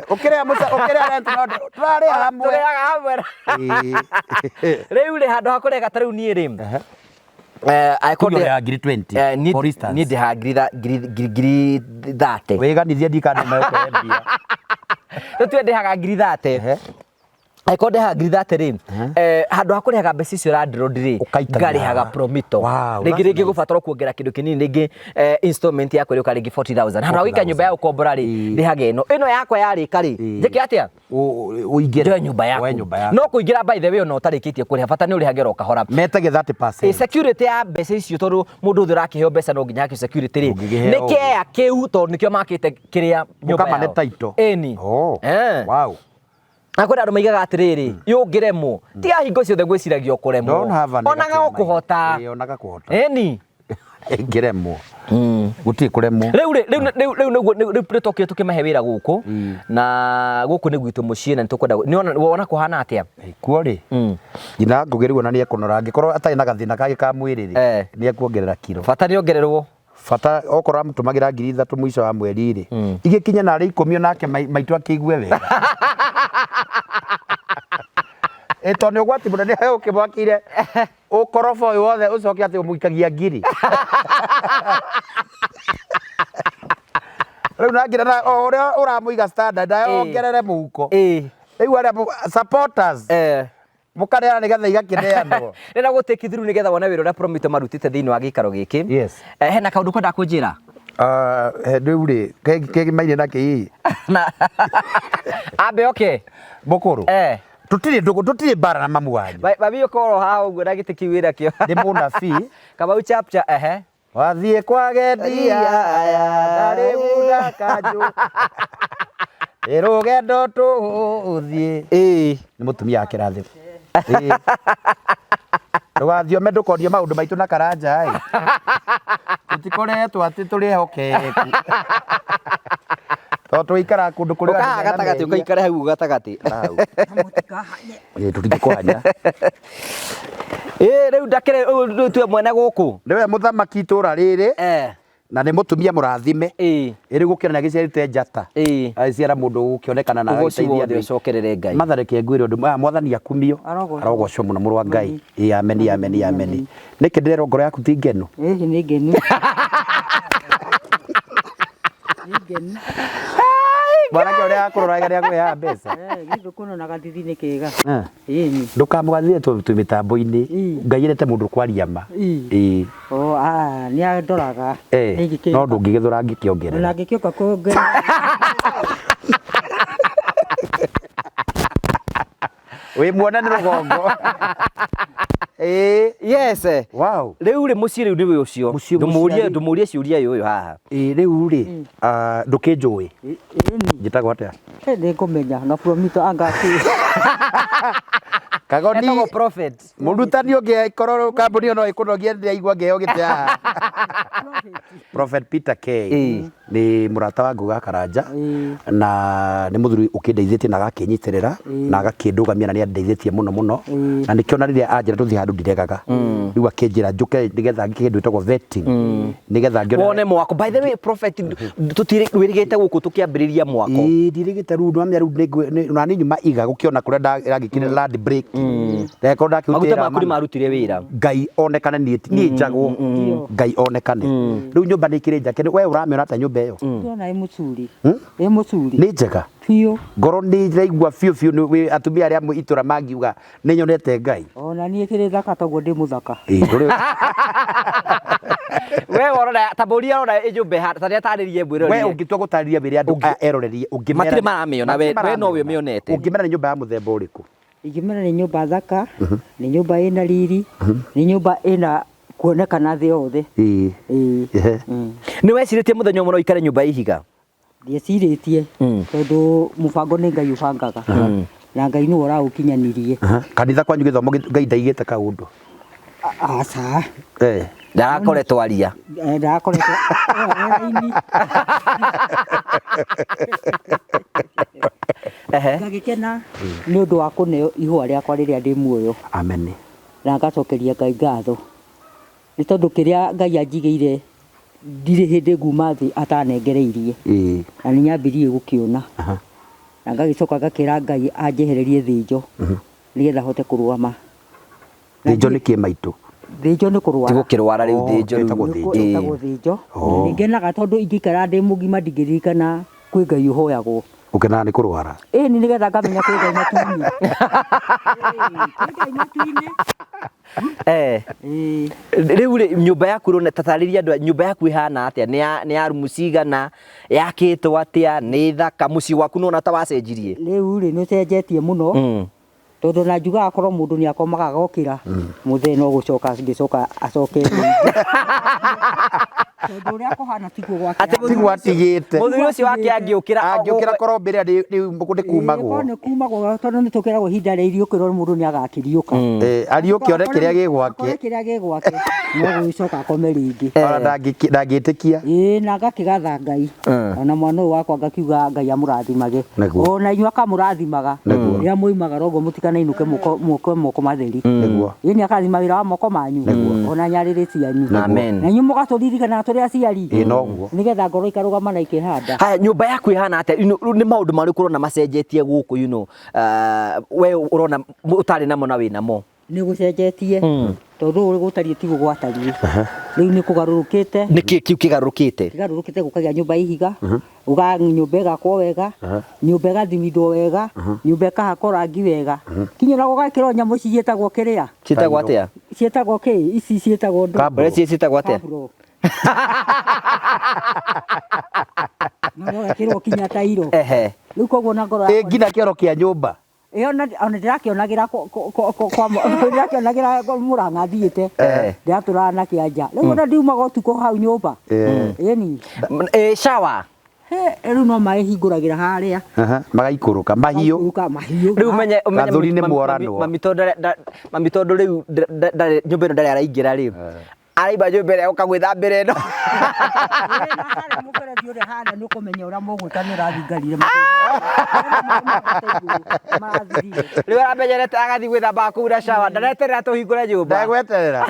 Ũkĩrĩha ũkĩrĩha rent no tũrarĩha hamwe. Tũrĩhaga hamwe. Rĩu rĩ, handũ ha kũrega ta rĩu niĩ rĩ, angĩkorwo Tuge ũrĩhaga ngiri 20, for instance. Niĩ ndĩhaga ngiri 30. Wĩganithie ndikane ũkũhe mbia. Tũtue ndĩhaga ngiri 30. Angĩkorwo ndĩhaga ngiri 30 rĩ, handũ ha kũrĩhaga mbeca icio landlord rĩ, Ũkaikagia ngarĩhaga haha. Promito. Wow, Rĩngĩ that's rĩngĩ nice. gũbatara kuongerera kĩndũ kĩnini, rĩngĩ installment yakwa ĩrĩũka rĩngĩ 40,000. Handũ ha gũikara nyũmba ya gũkombora rĩ, ndĩhage ĩno ĩno yakwa yarĩka rĩ, njĩke atĩa? Ũingĩre. Njoe nyũmba yaku. Woe nyũmba yaku. No kũingĩra, by the way, ona ũtarĩkĩtie kũrĩha, bata nĩ ũrĩhage oro kahora. Metagia 30%. Security ya mbeca icio, tondũ mũndũ ũthĩ ũrakĩheo mbeca no nginya akĩo security rĩ, Ũngĩkĩheo nĩ ũguo. kea kĩu, tondũ nĩkĩo makĩte kĩrĩa nyũmba Ũkamane yao. title. Ĩni. Oh. Wow. Na kwĩna andũ maigaga atĩrĩrĩ, yũngĩremwo tiga hingo ciothe gwĩciragia ũkũremwo. Don't have a onaga negative mind. ũkũhota. Ĩĩ, onaga kũhota. Ĩni. Ĩngĩremwo. Gũtirĩ kũremwo. Rĩu rĩ, rĩu rĩu rĩu nĩguo rĩu nĩ tokire tũkĩmahe wĩra gũkũ, na gũkũ nĩ gwitũ mũciĩ, na nĩ tũkwenda nĩwona wona kũhana atĩa. Kuo rĩ, nginya Ngũgĩ rĩu ona nĩ ekũnora angĩkorwo atarĩ na gathĩna kangĩ ka mwĩrĩ rĩ, nĩ ekuongerera kiro. Bata nĩ ongererwo. Bata okorwo amũtũmagĩra 3,000 mũico wa mweri rĩ, igĩkinye narĩ 10 onake maitũ akĩigue wega. Ĩ tondũ nĩ ũgwati mũnene ũkĩmwakĩire ũkoroba ũyũ wothe ũcoke atĩ ũmũikagia ngiri. Rĩu na ngira na o ũrĩa ũramũiga standard ongerere mũhuko. Rĩu arĩa supporters mũkaneana nĩgetha igakĩneanwo. Rĩrĩa gũ take through nĩgetha wone wĩra ũrĩa Promito marutĩte thĩinĩ wa gĩikaro gĩkĩ. Yes. Hena kaũndũ kwenda kũnjĩra? Ah, rĩu rĩ kĩgimaine na kĩĩ? Na ambe oke. Mũkũrũ. Tũtirĩ ndũgũ, tũtirĩ mbara na mamu wanyu. Mami ũkorwo haha ũguo na gĩtĩ kĩu wĩra kĩo. Nĩ mũnabii. Kamau chapcha ehe. Wathiĩ kwa gendia aya ndarĩ gunda kanjũ. Ĩ rũgendo tũgũthiĩ. Nĩ mũtumia wa kĩrathimo. Ĩĩ. Ndũgathiome ndũkonie maũndũ maitũ na Karanja ĩ. Tũtikoretwo atĩ tũrĩ ehokeku. Tondũ tũikaraga kũndũ kũrĩ Ũka haha andũ mena gatagatĩ mehia. ũkaikare hau gatagatĩ. Hau. Ĩĩ tũtingĩkũhanya. Ĩĩ rĩu ndakĩrĩ rĩu tue mwene gũkũ. Nĩwe mũthamaki itũra rĩrĩ. Na nĩ mũtumia mũrathime. Ĩrĩ gũkĩra nĩ agĩciarĩte njata. Agĩciara mũndũ ũgũkĩonekana na Ũgoci agagĩteithia wothe andũ. ũcokerere Ngai. Mother reke ngwĩre ũndũ, mwathani akumio. Arogocwo. Arogocwo mũno mũrũ wa Ngai. Ĩĩ ameni ameni ameni. Nĩkĩ ndĩrerwo ngoro yaku ti ngenu? Ĩĩ nĩ ngenu. Nĩ ngenu. Mwanake ũrĩa akũroraga nĩ akũheaga mbeca. Githĩ kuona gathithi nĩ kega. Ĩni. Ndũkamũgathĩre twĩ mĩtambo-inĩ. Ngai endete mũndũ kwaria ma. Ĩĩ. Oh, ah, nĩ andoraga. No ndũngĩgĩthũra angĩkĩongerera. Ona angĩkĩũka kuongerera. Wĩ muona nĩ rũgongo. Ĩĩ. Yes. Wow. Rĩu rĩ mũciĩ rĩu nĩwe ũcio. Mũciĩ Ndũmũrie mũciari. ndũmũrie ciũria ũyũ haha. Ĩĩ rĩu rĩ, ndũkĩnjũĩ. Ĩni. Njĩtagwo atĩa? Nĩ ngũmenya na Promito anga akĩ. Kagoni Etagwo prophet. Mũrutani ũngĩ korwo kambuni ĩyo no ĩkũnogie ndĩraigua ngĩheo gĩtĩ haha. Prophet Peter K nĩ mũrata wa Ngũgĩ wa Karanja na nĩ mũthuri ũkĩndeithĩtie na agakĩnyitĩrĩra na agakĩndũgamia na nĩ andeithĩtie mũno mũno na nĩkĩo na rĩrĩa anjĩra tũthiĩ handũ ndiregaga. Rĩu akĩnjĩra njũke nĩgetha ngĩke kĩndũ gĩtagwo vetting nĩgetha ngĩone Wone mwako. By the way, prophet, tũtirĩgĩte gũkũ tũkĩambĩrĩria mwako. Ĩĩ ndirĩgĩte rĩu nwamenya rĩu na nĩ nyuma iga gũkĩona kũrĩa ndagĩkire land break ndagĩkorwo Maguta ndakĩrutĩra maku nĩ marutire wĩra. Ngai onekane niĩ niĩ njagwo Ngai onekane rĩu nyũmba nĩ ĩkĩrĩ njake we ũramĩona ta nyũmba ĩyo? Ndĩrona ĩ mũcuri. Ĩ mũcuri. Nĩ njega. Biũ. Ngoro nĩ iraigua biũ biũ nĩ atumia arĩa amwe itũra mangiuga nĩ nyonete Ngai. Ona niĩ kĩrĩ thaka toguo ndĩ mũthaka. Ĩĩ, ndũrĩ We ũrona ta mbũri arona ĩ nyũmba ĩhana ta nĩatarĩrie mwĩrorere. We ũngĩtua gũtarĩria wĩre andũ aya erorerie ũngĩmera Matirĩ maramĩona, matirĩ we nowe maramĩona. ũmĩonete. Ũngĩmera nĩ nyũmba ya mũthemba ũrĩkũ? Ingĩmera nĩ nyũmba thaka, nĩ nyũmba ĩna riri, nĩ nyũmba ĩna kuonekana thĩ yothe. Ĩĩ. Ĩĩ. Ehe. Nĩ wecirĩtie mũthenya ũmwe no ũikare nyũmba ya ihiga? Ndiecirĩtie tondũ mũbango nĩ Ngai ũbangaga na Ngai nĩwe ũraũkinyanirie. Aha. Kanitha kwanyu gĩthomo Ngai ndaigĩte kaũndũ? Aca. Eh. Ndarakoretwo aria. Ndarakoretwo raini. Ehe. Ngagĩkena nĩ ũndũ wa kũneo ihũa rĩakwa rĩrĩa ndĩ muoyo. Amen. Na ngacokeria Ngai ngatho nĩ tondũ kĩrĩa Ngai anjigĩire ndirĩ hĩndĩ nguma thĩ atanengereirie. Ĩĩ. Na nĩ nyambirie gũkĩona. Na ngagĩcoka ngakĩra Ngai anjehererie thĩnjo nĩgetha hote kũrũgama. Thĩnjo nĩ kĩ maitũ? Thĩnjo nĩ kũrwara. Ti gũkĩrwara rĩu Oh, thĩnjo rĩu. ĩtagwo thĩnjo. Ĩĩ. Ĩtagwo thĩnjo. Na nĩngenaga tondũ ingĩikara ndĩ mũgima ndingĩririkana kwĩ Ngai ũhoyagwo. Ũkenaga nĩ kũrwara? Ĩĩ nĩ nĩgetha ngamenya kwĩ Ngai matu-inĩ. Ĩĩ, kwĩ Ngai matu-inĩ. Eh. Ĩĩ. Rĩu rĩ nyũmba yaku rona tatarĩria andũ nyũmba yaku ĩhana atĩa? Nĩ ya nĩ ya rumu cigana? Yakĩtwo atĩa? Nĩ thaka? Mũciĩ waku nĩwona ta wacenjirie? Rĩu rĩ nĩ ũcenjetie mũno. Tondũ na njugaga korwo mũndũ nĩ akomaga agokĩra mũthee no gũcoka angĩcoka acoke rĩngĩ. Tondũ ũrĩa kũhana tiguo gwake. Atĩ mũthuri Tiguo atigĩte. Mũthuri ũcio wake angĩũkĩra Angĩũkĩra korwo mbere nĩ kumagwo. Korwo nĩ kumagwo tondũ nĩ tũkĩragwo ihinda rĩa iriũkĩro mũndũ nĩ agakĩriũka. Ariũke one kĩrĩa gĩ gwake. Akore kĩrĩa gĩ gwake no gũgĩcoka akome rĩngĩ. Ona ndangĩtĩkia. Ĩĩ na ngakĩgatha Ngai. Ona mwana ũyũ wakwa ngakiuga Ngai amũrathimage. Nĩguo. Ona inyuĩ akamũrathimaga. Nĩguo. Rĩrĩa muimagara ũguo mũtikanainũke mũke moko matheri. Nĩguo. Ĩĩ nĩ akarathima wĩra wa moko manyu. Nĩguo. Ona nyarĩrĩ cianyu. Amen. Na inyuĩ mũgatũririkanaga tũrĩ aciari. Ĩĩ noguo. Nĩgetha ngoro ikarũgama na ikĩhanda. Haya, nyũmba yaku ĩhana atĩa? You know, rĩu nĩ maũndũ marĩkũ ũrona macenjetie gũkũ you know, we ũrona ũtarĩ namo na wĩ namo? Nĩ gũcenjetie tondũ ũrĩa gũtariĩ tiguo gwatariĩ. Rĩu nĩ kũgarũrũkĩte. Nĩkĩ kĩu kĩgarũrũkĩte? Kĩgarũrũkĩte gũkagĩa nyũmba ya ihiga, nyũmba ĩgakwo wega, nyũmba ĩgathimindwo wega, nyũmba ĩkahakwo rangi wega. Kinya ona gũgekĩrwo nyamũ ici ciĩtagwo kĩrĩa? Ciĩtagwo atĩa? Ciĩtagwo kĩ? Ici ciĩtagwo ndũ? Kabro. Ũrĩa ciĩtagwo atĩa? Kabro. Na gũgekĩrwo kinya tairo. Ehe. Rĩu koguo na ngoro Ĩ yakwa nginya kĩoro kĩa nyũmba. Ĩyo ona ndĩrakĩonagĩra kwa ndĩrakĩonagĩra Mũrang'a thiĩte. Ndĩratũraga na kĩanja. Rĩu ona ndiumaga ũtukũ hau nyũmba. Ĩni. Shower. Rĩu no maĩ hingũragĩra harĩa. Magaikũrũka mahiũ. Magaikũrũka mahiũ. Rĩu menye ũmenye Gathuri nĩ mworanwo. mami tondũ rĩu nyũmba ĩno ndarĩ araingĩra rĩ. Araimba nyũmba ĩrĩa oka gwĩthambĩra ĩno. Na harĩa mũberethi ũrĩa harĩa nĩ ũkũmenya ũrĩa mũgwĩka nĩ ũrathingarire marathirire. Rĩu aramenyerete agathiĩ gwĩthamba kũu na shower ndareterera tũhingũre nyũmba. Ndagweterera.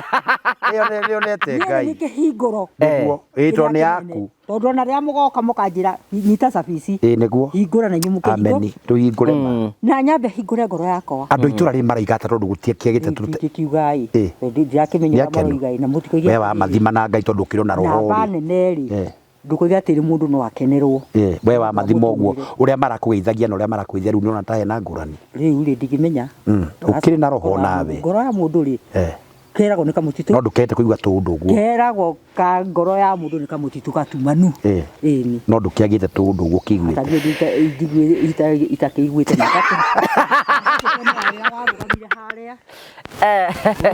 Ĩyo nĩonete Niĩ Ngai. nĩ kĩhingũro. Nĩguo. Ĩĩ tondũ nĩ yaku. Tondũ ona rĩrĩa mũgoka mũkanjĩra nyita cabici. Ĩĩ nĩguo. Hingũra na inyuĩ mũkĩhingũre. Ameni. Tũhingũre ma. Na nyambe hingũre ngoro yakwa. Andũ a itũra rĩrĩ maraiga atĩa tondũ gũtiakĩagĩte tũrute. Ndingĩkiuga ĩ. Ĩ. Ndirakĩmenya ũrĩa Nĩakenu. maroiga ĩ na mũtikoige. We wa mathima na Ngai tondũ ũkĩrĩ ona roho Namba rĩ. nene rĩ. Ndũkoiga atĩrĩ mũndũ no akenerwo. Ĩ, we wa mathima ũguo ũrĩa marakũgeithagia na ũrĩa marakũgeithia rĩu nĩũrona ta hena ngũrani. Rĩu rĩ ndingĩmenya. Ũkĩrĩ na roho nawe. Ngoro ya mũndũ rĩ. Keragwo nĩ kamũtitũ. No ndũkehete kũigua tũũndũ ũguo. Keragwo ka ngoro ya mũndũ nĩ kamũtitũ gatumanu. Ĩni. No ndũkĩagĩte tũũndũ ũguo ũkĩiguĩte. Ta niĩ itakĩiguĩte na warũgamire harĩa.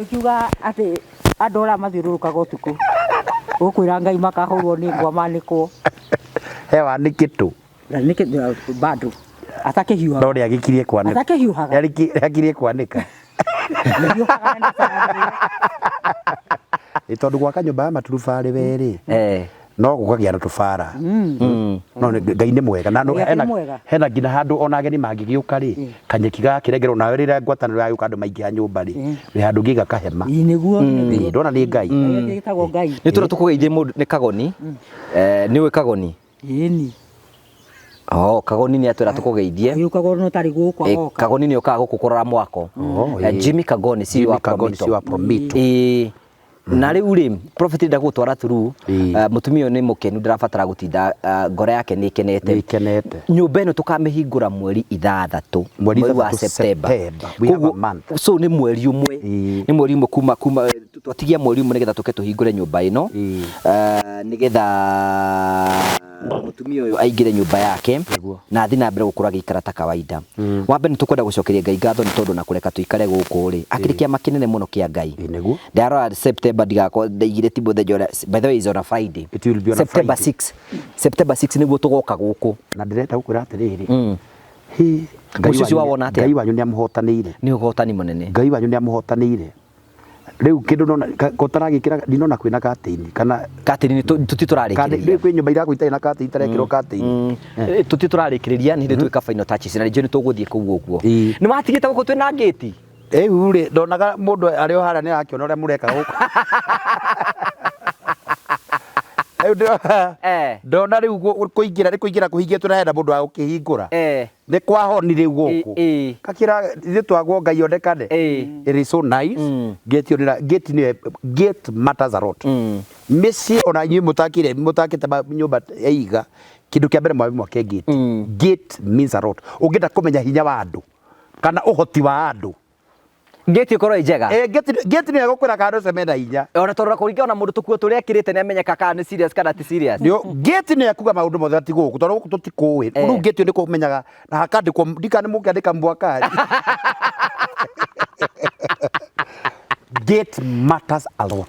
Ũkiuga atĩ andũ arĩa mathiũrũrũkaga ũtukũ. Ũkwĩra Ngai makahũrwo nĩ ngwa manĩkwo. He wanĩkĩtwo. Na nĩkĩ bado. Atakĩhiũhaga. No nĩagĩkirie kwanĩka. Atakĩhiũhaga. Nĩagĩkirie kwanĩka. Nĩũkaga na bara. Ĩ tondũ gwaka nyũmba ya maturubarĩ werĩ no gũkagĩa na tũbara. No Ngai nĩ mwega na Ngai hena nĩ mwega. Hena nginya handũ ona ageni mangĩgĩũka rĩ, kanyeki gakĩrengerwo nawe rĩrĩa ngwatanĩro yagĩũka andũ maingĩha nyũmba rĩ, wĩ handũ ũngĩiga kahema. Ĩ, nĩguo Ĩ, ndona nĩ Ngai. Ngai gĩtagwo Ngai. Nĩ tũra tũkũgeithie mũndũ nĩ Kagoni. Nĩ ũĩ Kagoni? Ĩni. Oh, Kagoni nĩ atwĩra tũkũgeithie. Agĩũkaga ona ũtarĩ gũkũ agoka. Kagoni nĩ okaga gũkũ kũrora mwako. Oh, ĩ. Jimmy Kagoni CEO Jimmy wa Kagoni, Promito. CEO wa Promito. Ĩ. Na rĩu rĩ, prophet ndenda gũgũtwara through. Ĩ. Mũtumia ũyũ nĩ mũkenu, ndarabatara gũtinda, ngoro yake nĩ ĩkenete. Nĩ ĩkenete. Nyũmba ĩno tũkamĩhingũra mweri 6, Mweri mweri wa 6 September. September. We have a Koguo, month. so nĩ mweri ũmwe. Ĩ. Nĩ mweri ũmwe kuma twatigia mweri ũmwe nĩgetha tũke tũhingũre nyũmba ĩno. Ĩ. Nĩgetha mũtumia ũyũ aingĩre nyũmba yake Nĩguo. Na athiĩ na mbere gũkorwo agĩikara ta kawaida. Wa mbere nĩ tũkwenda gũcokeria Ngai ngatho nĩ tondũ na kũreka tũikare gũkũ rĩ, akĩrĩ kĩama kĩnene mũno kĩa Ngai. Ĩ, nĩguo. Ndarora September ndigakorwo ndaigire ti mũthenya ũrĩa, by the way, is on a Friday. It will be on a September Friday. 6, September 6 nĩguo tũgoka gũkũ. Na ndĩrenda gũkwĩra atĩrĩrĩ, hi, Ngai Mũciĩ ũcio wanyu wawona atĩa? Ngai wanyu nĩ amũhotanĩire. Nĩ ũhotani mũnene. Ngai wanyu nĩ amũhotanĩire. Rĩu kĩndũ ndona gũtaragĩkĩra ndinona kwĩna katĩini kana Katĩini tũti tũrarĩkĩrĩria. Kwĩ nyũmba irakwo itarĩ na katĩini, itarekĩrwo katĩini. Tũti tũrarĩkĩrĩria, nĩ hĩndĩ twĩka final touches na rĩngĩ nĩ tũgũthiĩ kũu ũguo. Ĩ. Nĩ watigĩte gũkũ twĩna ngĩti. Rĩu rĩ, ndonaga mũndũ arĩ o harĩa nĩ arakĩona ũrĩa mũreka gũkũ. Rĩu ndona rĩu kũingĩra nĩ kũingĩra kũhingĩtwo na hena mũndũ wa gũkĩhingũra. Nĩ kwahoni rĩu gũkũ. Kakĩra ithuĩ twagwo Ngai onekane. It is so nice. Gate ĩyo gate nĩyo, gate matters a lot. Mĩciĩ ona inyuĩ mũtakire mũtakĩte nyũmba ya iga, kĩndũ kĩa mbere mwambe mwake gate. Gate means a lot. Ũngĩenda kũmenya hinya wa andũ kana ũhoti wa andũ, Ngĩti ĩkorwo ĩ njega. Eh, gate nĩyo ĩgũkwĩra kana andũ acio mena hinya. Ona tondũ kũringana na mũndũ tũkuo tũrĩa ekĩrĩte nĩ amenyeka kana nĩ serious kana ti serious. Nĩo gate nĩyo ĩkuga maũndũ mothe ti gũkũ, tondũ gũkũ tũtikũĩ. Rĩu gate ĩyo nĩ kũmenyaga na hakandĩkwo ndikana nĩ mũkĩandĩka mwakari. Gate matters a lot.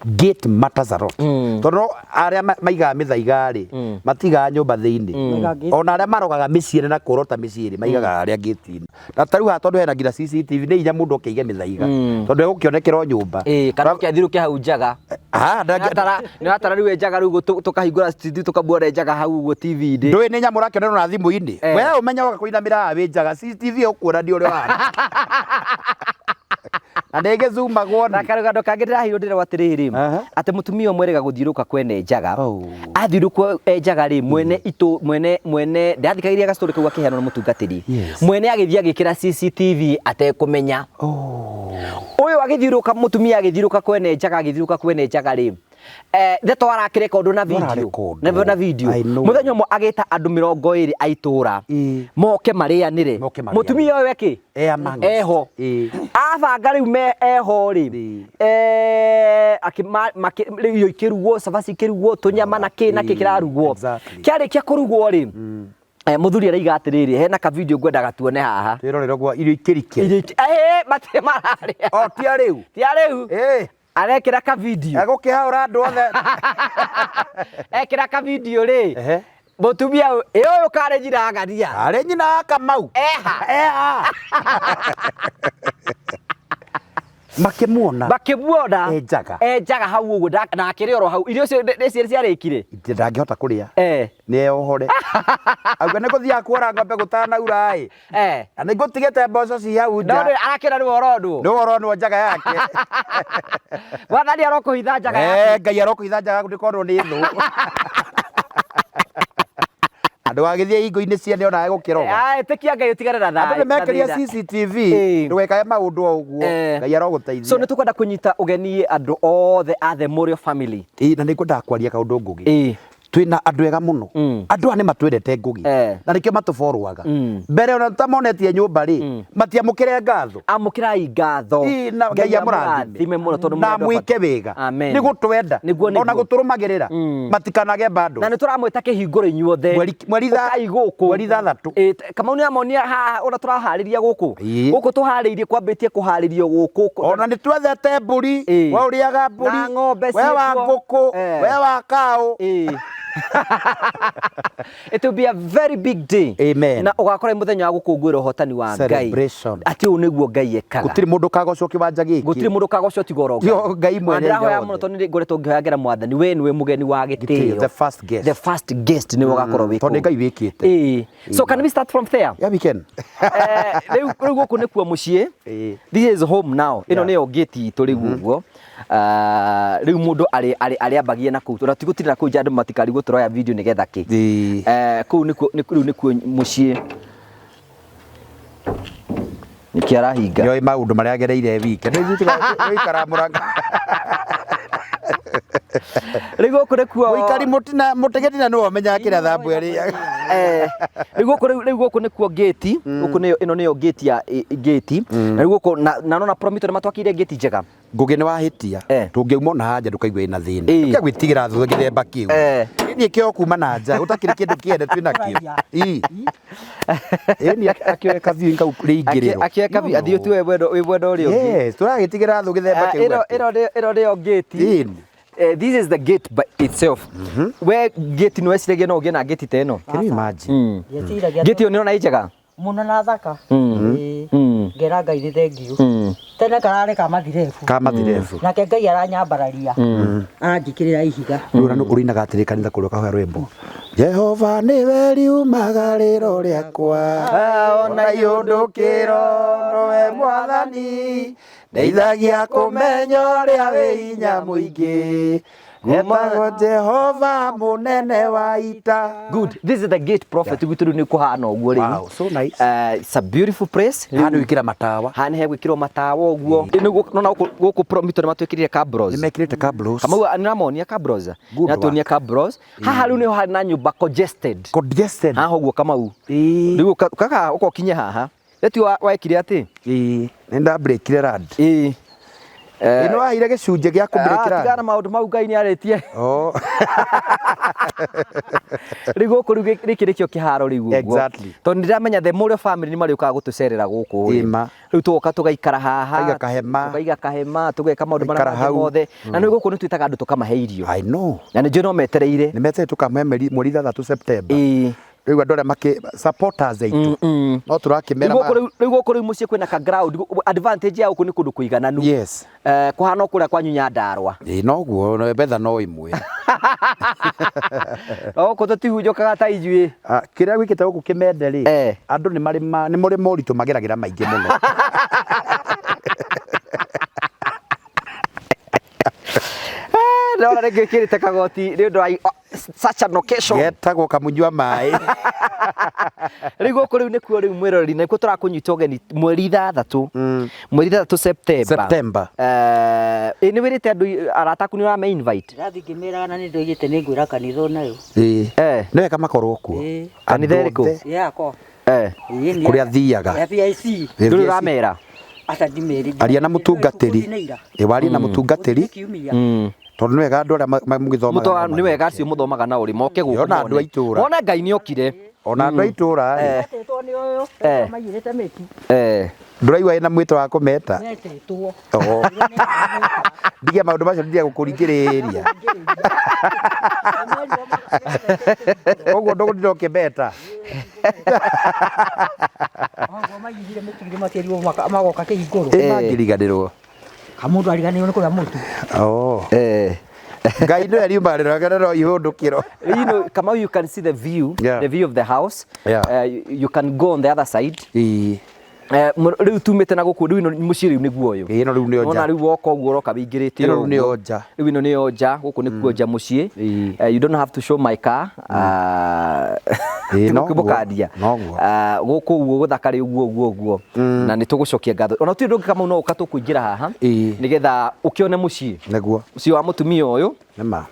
Gate matters a lot, tondũ arĩa maigaga mĩthaiga rĩ, matigaga nyũmba thĩinĩ. Maigaga gate. Ona arĩa marogaga mĩciĩ na kũrota mĩciĩ rĩ, maigaga harĩa gate-inĩ. Na ta rĩu haha tondũ hena nginya CCTV, nĩ hinya mũndũ oke aige mĩthaiga, tondũ egũkĩonekera o nyũmba. Ĩ, kana ũkĩathiũrũke hau njaga. Ah, Nĩ watara rĩu ĩ njaga rĩu tũkahingũra studio tũkamuona ĩ njaga hau ũguo TV-inĩ. Ndũĩ nĩ nyamũ ũrakĩonera na thimũ-inĩ. We ũmenye woka kũinamĩra haha wĩ njaga, CCTV ĩgũkuona ũrĩa ũhana na nĩ ĩgĩzumagwo. Na karũgano kangĩ ndĩraheirwo ndĩrerwo atĩrĩrĩ, atĩ mũtumia ũmwe erĩga gũthiũrũka kwene njaga. Oh. Athiũrũka e njaga rĩ, mwene itũ mwene mwene ndathikagĩrĩria gastory kau akĩheanwo nĩ mũtungatĩri. Mwene agĩthiĩ agĩkĩra CCTV atekũmenya. Oh. Ũyũ agĩthiũrũka, mũtumia agĩthiũrũka kwene njaga, agĩthiũrũka kwene njaga rĩ, ndeto arakĩrekondwo na video. Ararekondwo. Na video. I know. Mũthenya ũmwe agĩta andũ 20 a itũra moke marĩanĩre. Moke marĩanĩre. Mũtumia ũyũ eki E amongst. Eho. Abanga rĩu me eho rĩ, rĩu irio ikĩrugwo, cabaci ikĩrugwo, tũnyama na kĩ na kĩ kĩrarugwo. Kĩarĩkia kũrugwo rĩ, mũthuri araiga atĩrĩrĩ, hena ka video ngwendaga tuone haha. Twĩrorere ũguo irio ikĩrikĩra. Irio matirĩ mararĩa. O ti a rĩu. Ti a rĩu. Arekĩra ka video. Egũkĩhaũra andũ othe. Ekĩra ka video rĩ, mũtumia ũyũ, ĩ ũyũ karĩ nyina ngania. Arĩ nyina wa Kamau. Eha. Eha. Makĩmuona. Makĩmuona. E njaga. E njaga hau ũguo na akĩrĩ oro hau. Irio icio nĩ ciarĩkire. Ndangĩhota kũrĩa. Nĩ eyohore. Auga nĩ gũthiaga kuora ng'ombe gũtanaura ĩ. Na nĩ ngũtigĩte mboco ci hau No nja. nĩ arakĩra nĩwe ũronwo. Nĩ ũronwo njaga yake. Mwathani arokũhitha njaga yaku. Ngai arokũhitha njaga yaku ndĩkonwo nĩ thũ. Andũ agĩthiĩ hingo-inĩ ciene ona egũkĩroga. Ah, ĩtĩkia Ngai ũtigane na Andũ thayũ. nĩ mekĩria na thĩna. CCTV, ndũgekage maũndũ o ũguo. Ngai arogũteithia. So nĩ tũkwenda kũnyita ũgeni andũ othe a The Morio family. Ĩ, na nĩ ngwendaga kwaria kaũndũ, Ngũgĩ. Twĩna andũ ega mũno. Andũ aya nĩ matwendete, Ngũgĩ, na nĩkĩo matũborwaga mbere ona tũtamonetie nyũmba rĩ, matiamũkĩre ngatho. Amũkĩrai ngatho. Ĩ, na Ngai amũrathime amũrathime mũno tondũ na mũrĩ andũ a mwĩke bata. wega. Amen. Nĩ gũtwenda Nĩguo, ona nĩguo. gũtũrũmagĩrĩra matikanage bando. Na nĩ tũramwĩta kĩhingũro inyuothe. Mweri Ũkai gũkũ. 6. Ĩ, Kamau nĩ amonia haha ũrĩa tũraharĩria gũkũ. Gũkũ tũharĩirie kwambĩtie kũharĩrio gũkũ. Ona nĩ twethete mbũri. We ũrĩaga mbũri, Na ng'ombe we wa ciĩkuo. ngũkũ, we wa kaũ. It will be a very big day. Amen. Na ũgakora nĩ mũthenya wa gũkũngũĩra ũhotani wa Ngai. Celebration. Atĩ ũũ nĩguo Ngai ekaga. Gũtirĩ mũndũ ũkagocwo kĩwanja gĩkĩ. Gũtirĩ mũndũ ũkagocwo tiga oro Tiga Ngai mwene Ndĩrahoya hinya mũno wothe. tondũ nĩ ngoretwo ngĩhoyagĩra mwathani we nĩwe mũgeni wa Gĩtĩo, gĩtĩo. the first guest. The first guest nĩwe ũgakorwo wĩ Tondũ nĩ kũu. Ngai wĩkĩte. Ĩĩ. So can we start from there? Yeah, we can. Rĩu gũkũ nĩkuo mũciĩ. Ĩĩ. This is home now. Ĩno Yeah. nĩyo gate itũ rĩu ũguo. Rĩu mũndũ arĩambagia na kũu. Ona ti gũtinda kũu nja andũ matikarigwo tũroya video nĩgetha kĩ. Ĩĩ. Kũu nĩkuo rĩu nĩkuo mũciĩ. Nĩkĩ arahinga? Nĩoĩ maũndũ marĩa agereire wike. Nĩikara mũranga. Rĩu gũkũ nĩkuo Mũikari mũtina mũtegetina nĩwe ũmenyaga kĩrĩa thambu ĩrĩaga. Rĩu gũkũ rĩu gũkũ nĩkuo gate. Gũkũ nĩyo ĩno nĩyo gate ya gate. Na rĩu gũkũ na nona Promito nĩmatwakĩire gate njega. Ngũgĩ nĩ wahĩtia. Tũngĩauma ona haha nja ndũkaigua ĩna thĩna. Tũkĩaga gwĩtigĩra thũ gĩthemba kĩu. Niĩ kĩo kuma na nja gũtakĩrĩ kĩndũ kĩende twĩ nakĩo. Ii. Ĩni akĩoe ka viewing kau rĩingĩrĩro. Akĩoe ka view athiĩ tu wĩ mwena ũrĩa ũngĩ. Yes, tũragĩtigĩra thũ gĩthemba kĩu. Ĩno nĩyo gate. Ĩni. This is the gate by itself. We gate nĩ weciragia no ũgĩe na gate ta ĩno? Can you imagine? Ndieciragia Gate ĩyo nĩ ũrona ĩ njega? Mũno na thaka. Ĩĩ. Ngera Ngai nĩ thengiũ. Tene kararĩ ka mathirebu. Ka mathirebu. Nake Ngai aranyambararia. Aranjĩkĩrĩra ihiga. Rĩu ona ũrinaga atĩrĩ kanitha kũrĩa ũkahoya rwĩmbo. Jehova nĩwe riumagarĩro rĩakwa. Ona iũndũkĩro nowe mwathani. Ndeithagia kũmenya ũrĩa wĩ hinya mũingĩ. Etagwo Jehova mũnene wa ita. Good. This is the gate prophet. Gwitũ rĩu nĩ kũhana ũguo rĩu. Wow, so nice. It's a beautiful place. Haha nĩ gwĩkĩra matawa. Haha nĩ hegwĩkĩrwo matawa ũguo. Nĩguo nona gũkũ Promito nĩ matwĩkĩrire cabros. Nĩ mekĩrĩte cabros. Kamau nĩramonia cabros. Good Nĩratuonia cabros. Haha rĩu nĩho harĩ na nyũmba congested. Congested. Haha ũguo Kamau. Ĩĩ. Rĩu kaka ũka ũkinye haha. Ĩti wekire atĩ? Ĩĩ. Nĩ ndambreakire rad. Ĩĩ. Ĩĩ nĩ waheire gĩcunjĩ gĩa kũmbreakĩra Tigana na maũndũ mau Ngai nĩ arĩtie. Oh. Rĩu gũkũ rĩu gĩkĩ nĩkĩo kĩharo rĩu ũguo. Exactly. Tondũ nĩndĩramenya the Mũrĩo family nĩ marĩũkaga gũtũcerera gũkũ rĩ. Ĩma. Rĩu tũgoka tũgaikara haha. Tũkaiga kahema. Tũkaiga kahema, tũgeka maũndũ marĩa Tũgaikara mangĩ hau. mothe. Na nĩ gũkũ nĩ twĩtaga andũ tũkamahe irio. I know. Na nĩ njũĩ no metereire. Nĩ metereire tũkamahe mweri 6 September. Ĩĩ. Rĩu andũ arĩa makĩ supporters aitũ. No tũrakĩmera Rĩu gũkũ rĩu mũciĩ kwĩna ka ground. Advantage ya gũkũ nĩ kũndũ kũigananu. Yes. Kũhana o kũrĩa kwanyu Nyandarũa. Ĩĩ noguo betha no ĩmwe. No gũkũ tũtihunjũkaga ta ithuĩ. Kĩrĩa gwĩkĩte gũkũ kĩmende rĩ, andũ nĩ marĩ nĩ mũrĩ moritũ mageragĩra maingĩ mũno. Ndĩrona rĩngĩ wĩkĩrĩte kagoti nĩ ũndũ wa such an occasion. Getagwo kamunyua maĩ. Rĩu gũkũ rĩu nĩkuo rĩu mwĩroreri nĩkuo tũrakũnyita ũgeni mweri 6. Mweri 6 September. September. Ĩ nĩ wĩrĩte andũ arata aku nĩ ũrame invite? Ndĩrathiĩ ngĩmĩraga na nĩ ndoigĩte nĩ ngwĩra kanitha onayo. Ĩĩ. Nĩ wega makorwo kuo. Ĩĩ. Kanitha ĩrĩkũ? Andũ othe. Yakwa. Kũrĩa thiaga. Ya PIC. Ndũrĩ ũramera? Aca ndimeri. Aria na mũtungatĩri. Ĩ warie na mũtungatĩri. Tondũ nĩ wega andũ arĩa mũgĩthomaga nao Nĩ wega acio mũthomaga nao rĩ moke gũkũ. Ona andũ a itũũra. Mone Ngai nĩ okire. Ona andũ a itũũra rĩ. Metĩtwo nĩ ũyũ. Maiyũrĩte mĩtu. Ndũraigua ĩna mwĩto wa kũmeta? Metĩtwo. Ndigia maũndũ macio ndigia gũkũringĩrĩria. Ũguo ndũgũtinda ũkĩmeta. Ũguo maiyũrire mĩtu githĩ matiarirwo magoka kĩhingũrwo. Ĩ mangĩriganĩrwo. Kamũndũ ariganĩirwo nĩ kũrĩa mũtu. Ngai nĩwe riumagarĩro no ihũndũkĩro. You know, Kamau, you can see the view, Yeah. the view of the house. Yeah. You can go on the other side. Ĩĩ. Rĩu tumĩte na gũkũ rĩu ĩno mũciĩ rĩu nĩguo ũyũ. Ĩĩ, ĩno rĩu nĩyo nja. Wona rĩu woka ũguo ũroka wĩingĩrĩte Ĩno rĩu ũguo. nĩyo nja. Rĩu ĩno nĩyo nja, gũkũ nĩkuo nja mũciĩ. Ĩĩ. You don't have to show my car. Ĩĩ, noguo. Tigũkĩmũkandia. Noguo. Gũkũ ũguo gũthaka rĩ ũguo ũguo ũguo. Na nĩ tũgũcokia ngatho. Ona tũtirĩ ndũngĩ Kamau no ũka tũkũingĩra haha. Ĩĩ. Nĩgetha ũkĩone mũciĩ. Nĩguo. Mũciĩ wa mũtumia ũyũ. Nĩ ma.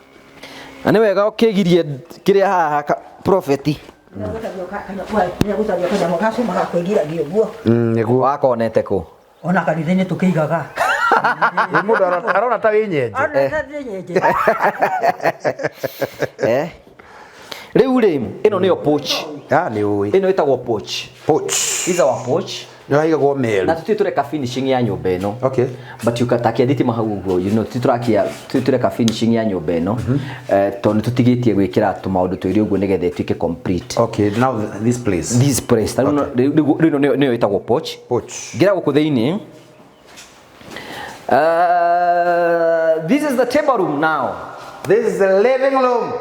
Na nĩ wega ũkĩgirie kĩrĩa haha prophet. Nĩgũcaria kanyamũ ga cuma ga kwĩgiragia ũguo. Nĩguo. Wakonete kũ? Ona kanitha-inĩ tũkĩigaga. Ĩ mũndũ arona ta wĩ nyenje. Arona ta ndĩ nyenje. Rĩu rĩ, ĩno nĩyo porch. Ah, nĩ ũĩ. Ĩno ĩtagwo porch. Porch. This is our porch. Nĩ haigagwo meru. Na tũtirĩ tũreka finishing ya nyũmba ĩno. Okay. But you takia thitima hau ũguo, you know, tũtirĩ tũrakia, tũtirĩ tũreka finishing ya nyũmba ĩno, tondũ nĩ tũtigĩtie gwĩkĩra tũmaũndũ twĩrĩ ũguo nĩgetha ĩtuĩke complete. Okay, now this place. This place. Ta rĩu rĩu ĩno nĩyo ĩtagwo porch. Porch. Ngĩra gũkũ thĩinĩ. This is the table room now. This is the living room.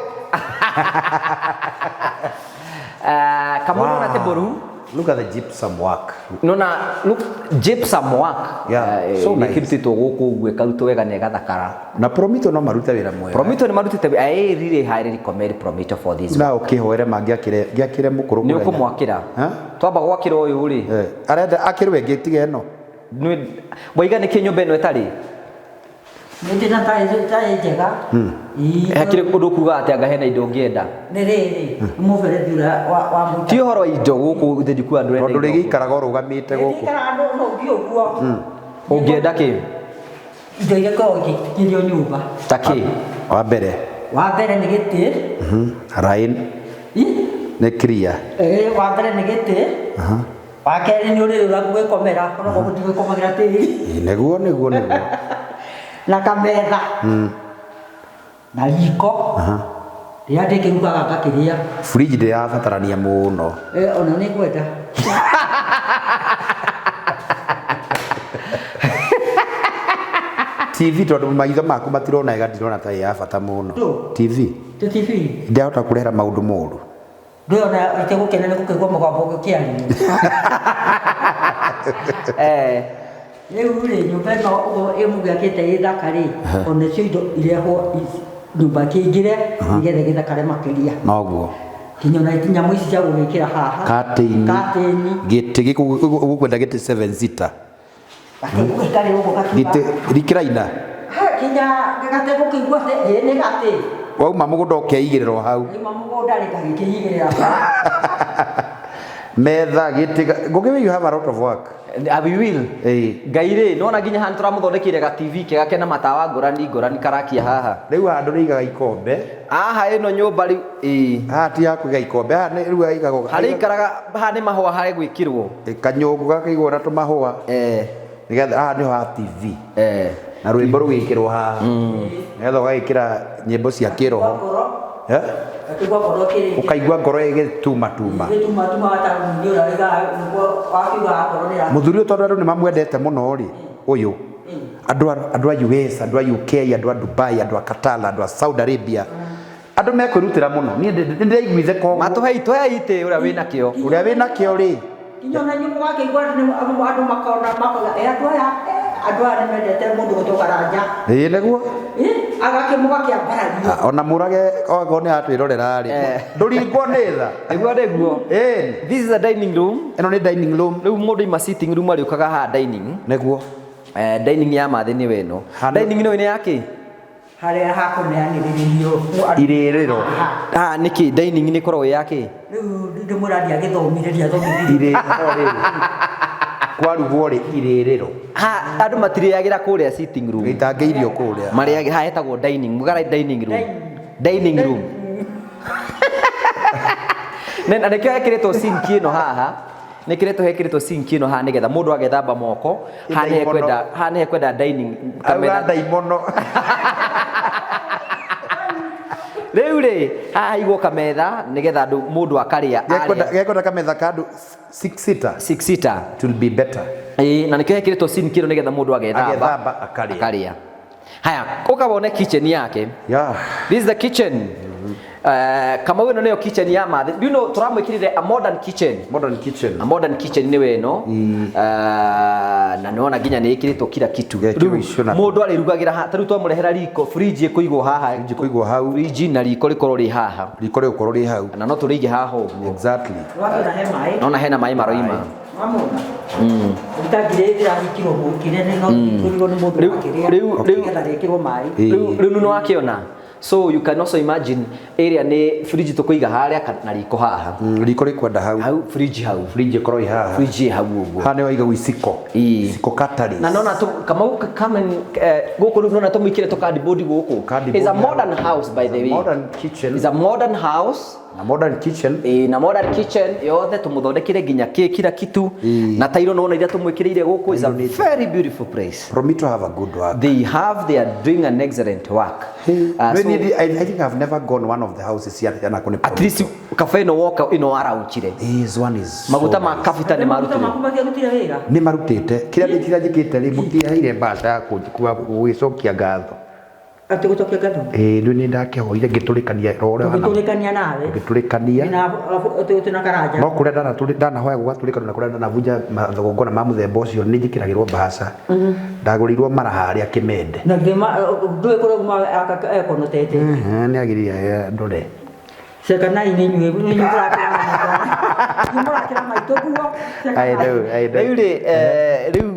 Kamau wow. Na table room. Look at the gypsum work. Nona look gypsum work. Yeah, so nice. Ĩkĩrutĩtwo gũkũ ũguo ĩkarutwo wega na ĩgathakara. Na Promito no marute wĩra mwega. Promito nĩ marutĩte I really highly recommend Promito for this. Na ũkĩhoere mangĩakĩre ngĩakĩre mũkũrũ. Nĩ ũkũmwakĩra. Twamba gwakĩra ũyũ rĩ. Arenda akĩrwe ĩngĩ tiga ĩno. Waiga nĩkĩ nyũmba ĩno ĩtarĩ? Nĩ tarĩ njega. Hakĩrĩ ũndũ kuga atĩ anga hena indo ũngĩenda? Nĩ rĩrĩ, mũberethi ũrĩa wa mũita. Ti ũhoro wa indo gũkũ thĩinĩ kuga andũ Tondũ rĩgĩikaraga ũrũgamĩte gũkũ. Rĩgĩikaraga no ũthiĩ ũguo. Ũngĩenda kĩ? Indo iria ikoragwo ikĩrio nyũmba. Ta kĩ? Wa mbere. Wa mbere nĩ gĩtĩ. Rain. Nĩ clear. Wa mbere nĩ gĩtĩ. Wa kerĩ nĩ ũrĩrĩ ũrĩa gũgĩkomera, onokorwo gũtigĩkomagĩra tĩri. Nĩguo nĩguo nĩguo. Na kametha. Na riko. Rĩrĩa ndĩkĩrugaga ngakĩrĩa. Fridge ndĩrabatarania mũno. Ona nĩ ngwenda. TV tondũ maitho maku matirona wega ndirona ta ĩ ya bata mũno. TV. Tũ TV. Ndahota kũrehera maũndũ moru. Ndũyona itegũkena nĩ gũkĩigua mũgambo ũgĩkĩario. Rĩu rĩ nyũmba ĩno ũguo ĩmũgĩakĩte ĩ thaka rĩ, ona cio indo irehwo nyũmba kĩingĩre nĩgetha gĩthakare makĩria. Noguo. Kinya ona nyamũ ici cia gũgĩkĩra haha. Katĩini. Katĩini. Gĩtĩ gĩkũ ũgũkwenda gĩtĩ 7 seater. Gĩtarĩ ũguo gakiuga. Gĩtĩ recliner. Kinya gategũkĩigua atĩ ĩ nĩ gatĩ. Wauma mũgũnda ũkeigĩrĩra o hau. Wauma mũgũnda rĩ gagĩkĩigĩrĩra. Metha gĩtĩ Ngũgĩ, you have a lot of work. We will. Ngai rĩ, nĩwona nginya haha nĩtũramũthondekeire ga TV kega kena matawa ngũrani ngũrani karakia haha. Rĩu haha andũ nĩigaga ikombe. Haha ĩno nyũmba rĩu, ĩĩ. Haha ti ha kũiga ikombe, haha nĩ rĩu haigagwo. Harĩa ikaraga, haha nĩ mahũa hagwĩkĩrwo. Kanyũngũ gakĩigwo na tũmahũa. Nĩgetha haha nĩho ha TV. Na rwĩmbo rũgĩkĩrwo haha. Nĩgetha ũgagĩkĩra nyĩmbo cia kĩroho. Ũkaigua ngoro ĩgĩtuma tuma. Mũthuri ũyũ tondũ andũ nĩ mamwendete mũno rĩ, ũyũ. Andũ a US, andũ a UK, andũ a Dubai, andũ a Qatar, andũ a Saudi Arabia. Andũ mekwĩrutĩra mũno. Niĩ nĩndĩraiguithe koguo. Matũhe itũhe itĩ ũrĩa wĩna kĩo. Ũrĩa wĩna kĩo rĩ. Kinya ona inyuĩ mũgakĩigua andũ makona makoiga, andũ aya, andũ aya nĩmendete mũndũ gwĩtwo Karanja. Ĩĩ nĩguo. Agakĩmũgakĩambarario. Ona mũrage okorwo nĩ atwĩrorera rĩ. Ndũringwo nĩ tha. Nĩguo nĩguo. This is a dining room. Ĩno nĩ dining room. Rĩu mũndũ ima sitting room arĩũkaga haha dining. Nĩguo. Dining ya mathĩ nĩyo ĩno. Dining ĩno nĩ ya kĩ? Harĩa hakũneanĩrĩrio. Irĩrĩro. Haha nĩkĩ dining nĩ ĩkoragwo ĩ ya kĩ? Rĩu ndĩmwĩra ndiagĩthomire, ndiathomithirio. Irĩrĩro rĩ. Kwarugwo rĩ irĩrĩro. Ha, andũ matirĩagĩra kũrĩa sitting room. Gĩtangĩirio kũrĩa. Marĩagĩra, haha hetagwo dining, mũgara dining room. Dining room. Na nĩkĩo hekĩrĩtwo sink ĩno haha. Nĩkĩrĩtwo hekĩrĩtwo sink ĩno haha nĩgetha mũndũ agethamba moko. Haha nĩ hekwenda, haha nĩ hekwenda dining kamera. Auga ndaimono. Rĩu rĩ, haha haigwo kametha nĩgetha andũ mũndũ akarĩa. Gekwenda kametha ka andũ 6 seater. 6 seater. It will be better. Ĩĩ, na nĩkĩo hekĩrĩtwo sink ĩno nĩgetha mũndũ agethamba. Agethamba akarĩa. Akarĩa. Haya, ũka wone kitchen yake. Yeah. This is the kitchen. Kamau ĩno nĩyo kitchen ya mathĩ. Do you know tũramwĩkĩrire a modern kitchen. Modern kitchen. A modern kitchen nĩwe ĩno. Na nĩwona nginya nĩ ĩkĩrĩtwo kila kitu. Gekĩrwo icio na Mũndũ arĩrugagĩra haha, ta rĩu twamũrehera riko, fridge ĩkũigwo haha. Fridge ĩkũigwo hau. Fridge na riko rĩkorwo rĩ haha. Riko rĩgũkorwo rĩ hau. Na no tũrĩige haha ũguo. Exactly. Nĩwakĩona he maĩ. Nona hena maĩ maroima. Wamona? Itangi rĩrĩ rĩrahingirwo mũkĩre no kũrigwo nĩ mũndũ wakĩrĩa. Nĩgetha rĩkĩrwo maĩ. Rĩu nĩwakĩona. So you can also imagine area nĩ fridge tũkũiga harĩa na riko haha. Riko rĩkwenda hau. Hau fridge hau. Fridge ĩkorwo ĩ haha. Fridge ĩ hau ũguo. Haha nĩho haigagwo iciko. Iciko cutlery. Na nona tu Kamau come and gũkũ rĩu nona tũmũikĩre tũ cardboard gũkũ. Cardboard It's a hau. modern house by the way. Modern kitchen. It's a modern house. Na modern kitchen. Ĩĩ, na modern kitchen yothe tũmũthondekire nginya kĩ kila kitu. Ĩĩ. Na tairo nona iria tũmwĩkĩrĩire gũkũ is a very beautiful place. Promito have a good work. They are doing an excellent work. No, So, I think I've never gone one of the houses here na kuni. At least kabe ĩno woka ĩno waraunchire. This one is Maguta so ma nice. kabita nĩ Maguta marutirwo. maku matiarutire wĩra. Nĩ marutĩte kĩrĩa njĩkĩte rĩ, mũtiheire mbaca ya gũgĩcokia ngatho. Atĩ gũcokia ngatho? Ĩĩ, rĩu nĩ ndakĩhoire ngĩtũrĩkania roho ũrĩa Tũgĩtũrĩkania nawe. Ngĩtũrĩkania. Na tũna Karanja. No kũrĩa ndanahoya gũgatũrĩkanio na kũrĩa ndanabunja magongona ma mũthemba ũcio nĩ njĩkĩragĩrwo mbaca. Ndagũrĩirwo mara harĩa Kĩmende. Na githĩ ndũĩ kũrĩa uma ekonotete. Nĩ agĩrĩire ndore. Cekanai nĩ inyuĩ nĩ inyuĩ mũrakĩra maitũ. Inyuĩ mũrakĩra maitũ guo. I know, I know. Rĩu rĩ, rĩu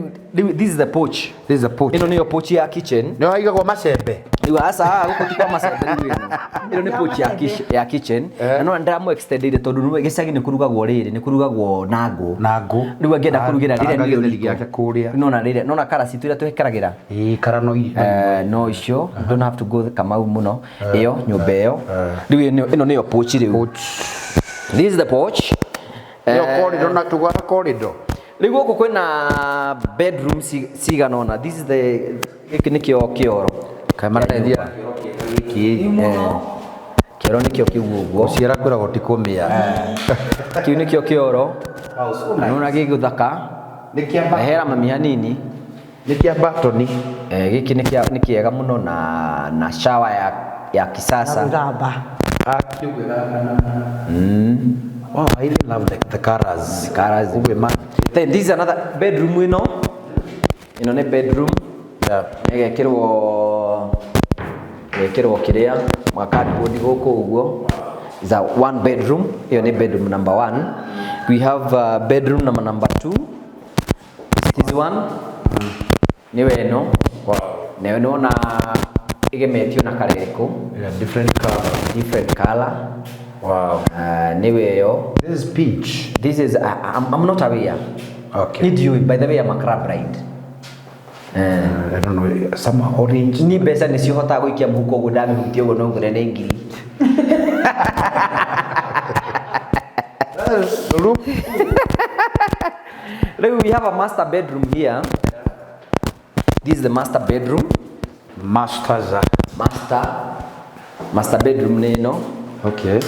this is the porch. This is a porch. Ĩno nĩyo porch ya kitchen. Nĩ haigagwo macembe. Rĩu aca haha gũkũ ti kwa macembe rĩu ĩno. Ĩno nĩ porch ya kitchen. Na no ndĩramũ extendire tondũ nĩ gĩcagi nĩ kũrugagwo rĩrĩ, nĩ kũrugagwo na ngũ. Na ngũ. Rĩu angĩenda kũrugĩra rĩrĩa Karanga nĩrĩo gĩtheri riko. gĩake kũrĩa. Nona rĩrĩa, nona kara citũ iria twĩkĩragĩra. Ĩĩ, kara no No icio, don't have to go Kamau mũno. Ĩyo nyũmba ĩyo. Rĩu ĩno nĩyo porch rĩu. Porch. This is the porch. Nĩyo corridor na tũgwata corridor. Rĩu gũkũ kwĩna bedroom cigana ũna. This is the gĩkĩ nĩkĩo kĩoro. Kaĩ marateithia gĩkĩ. Kĩoro nĩkĩo kĩu ũguo. Gũciara kwĩragwo ti kũmĩa. Kĩu nĩkĩo kĩoro. Na nĩwona gĩgũthaka. Nĩ kĩa Hera mami hanini. Nĩ kĩa batoni. Gĩkĩ nĩ kĩega mũno na shower ya kisasa. Gũthamba. Wow, I really love the colors. The colors. Ũguo ma. Then this is another bedroom ĩno. Ĩno nĩ bedroom. Yeah. Ĩgekĩrwo kĩrĩa cardboard gũkũ ũguo. Is a one bedroom. Ĩyo nĩ bedroom number 1. We have bedroom number 2. This one. Nĩwe ĩno. Wow. Nayo nĩwona ĩgemetio na kara ĩrĩkũ? Yeah, different color. Different color. Wow. Nĩwe ĩyo. This is peach. This is I'm not aware. Okay. Need you, by the way, I'm a color blind. I don't know, some orange. Ni mbeca nĩ cihotaga gũikia mũhuko ũguo ndamĩhutia ũguo no ngore nĩ ngiri. Look. Rĩu we have a master bedroom here. This is the master bedroom. Masters. Master bedroom nĩ ĩno. Okay.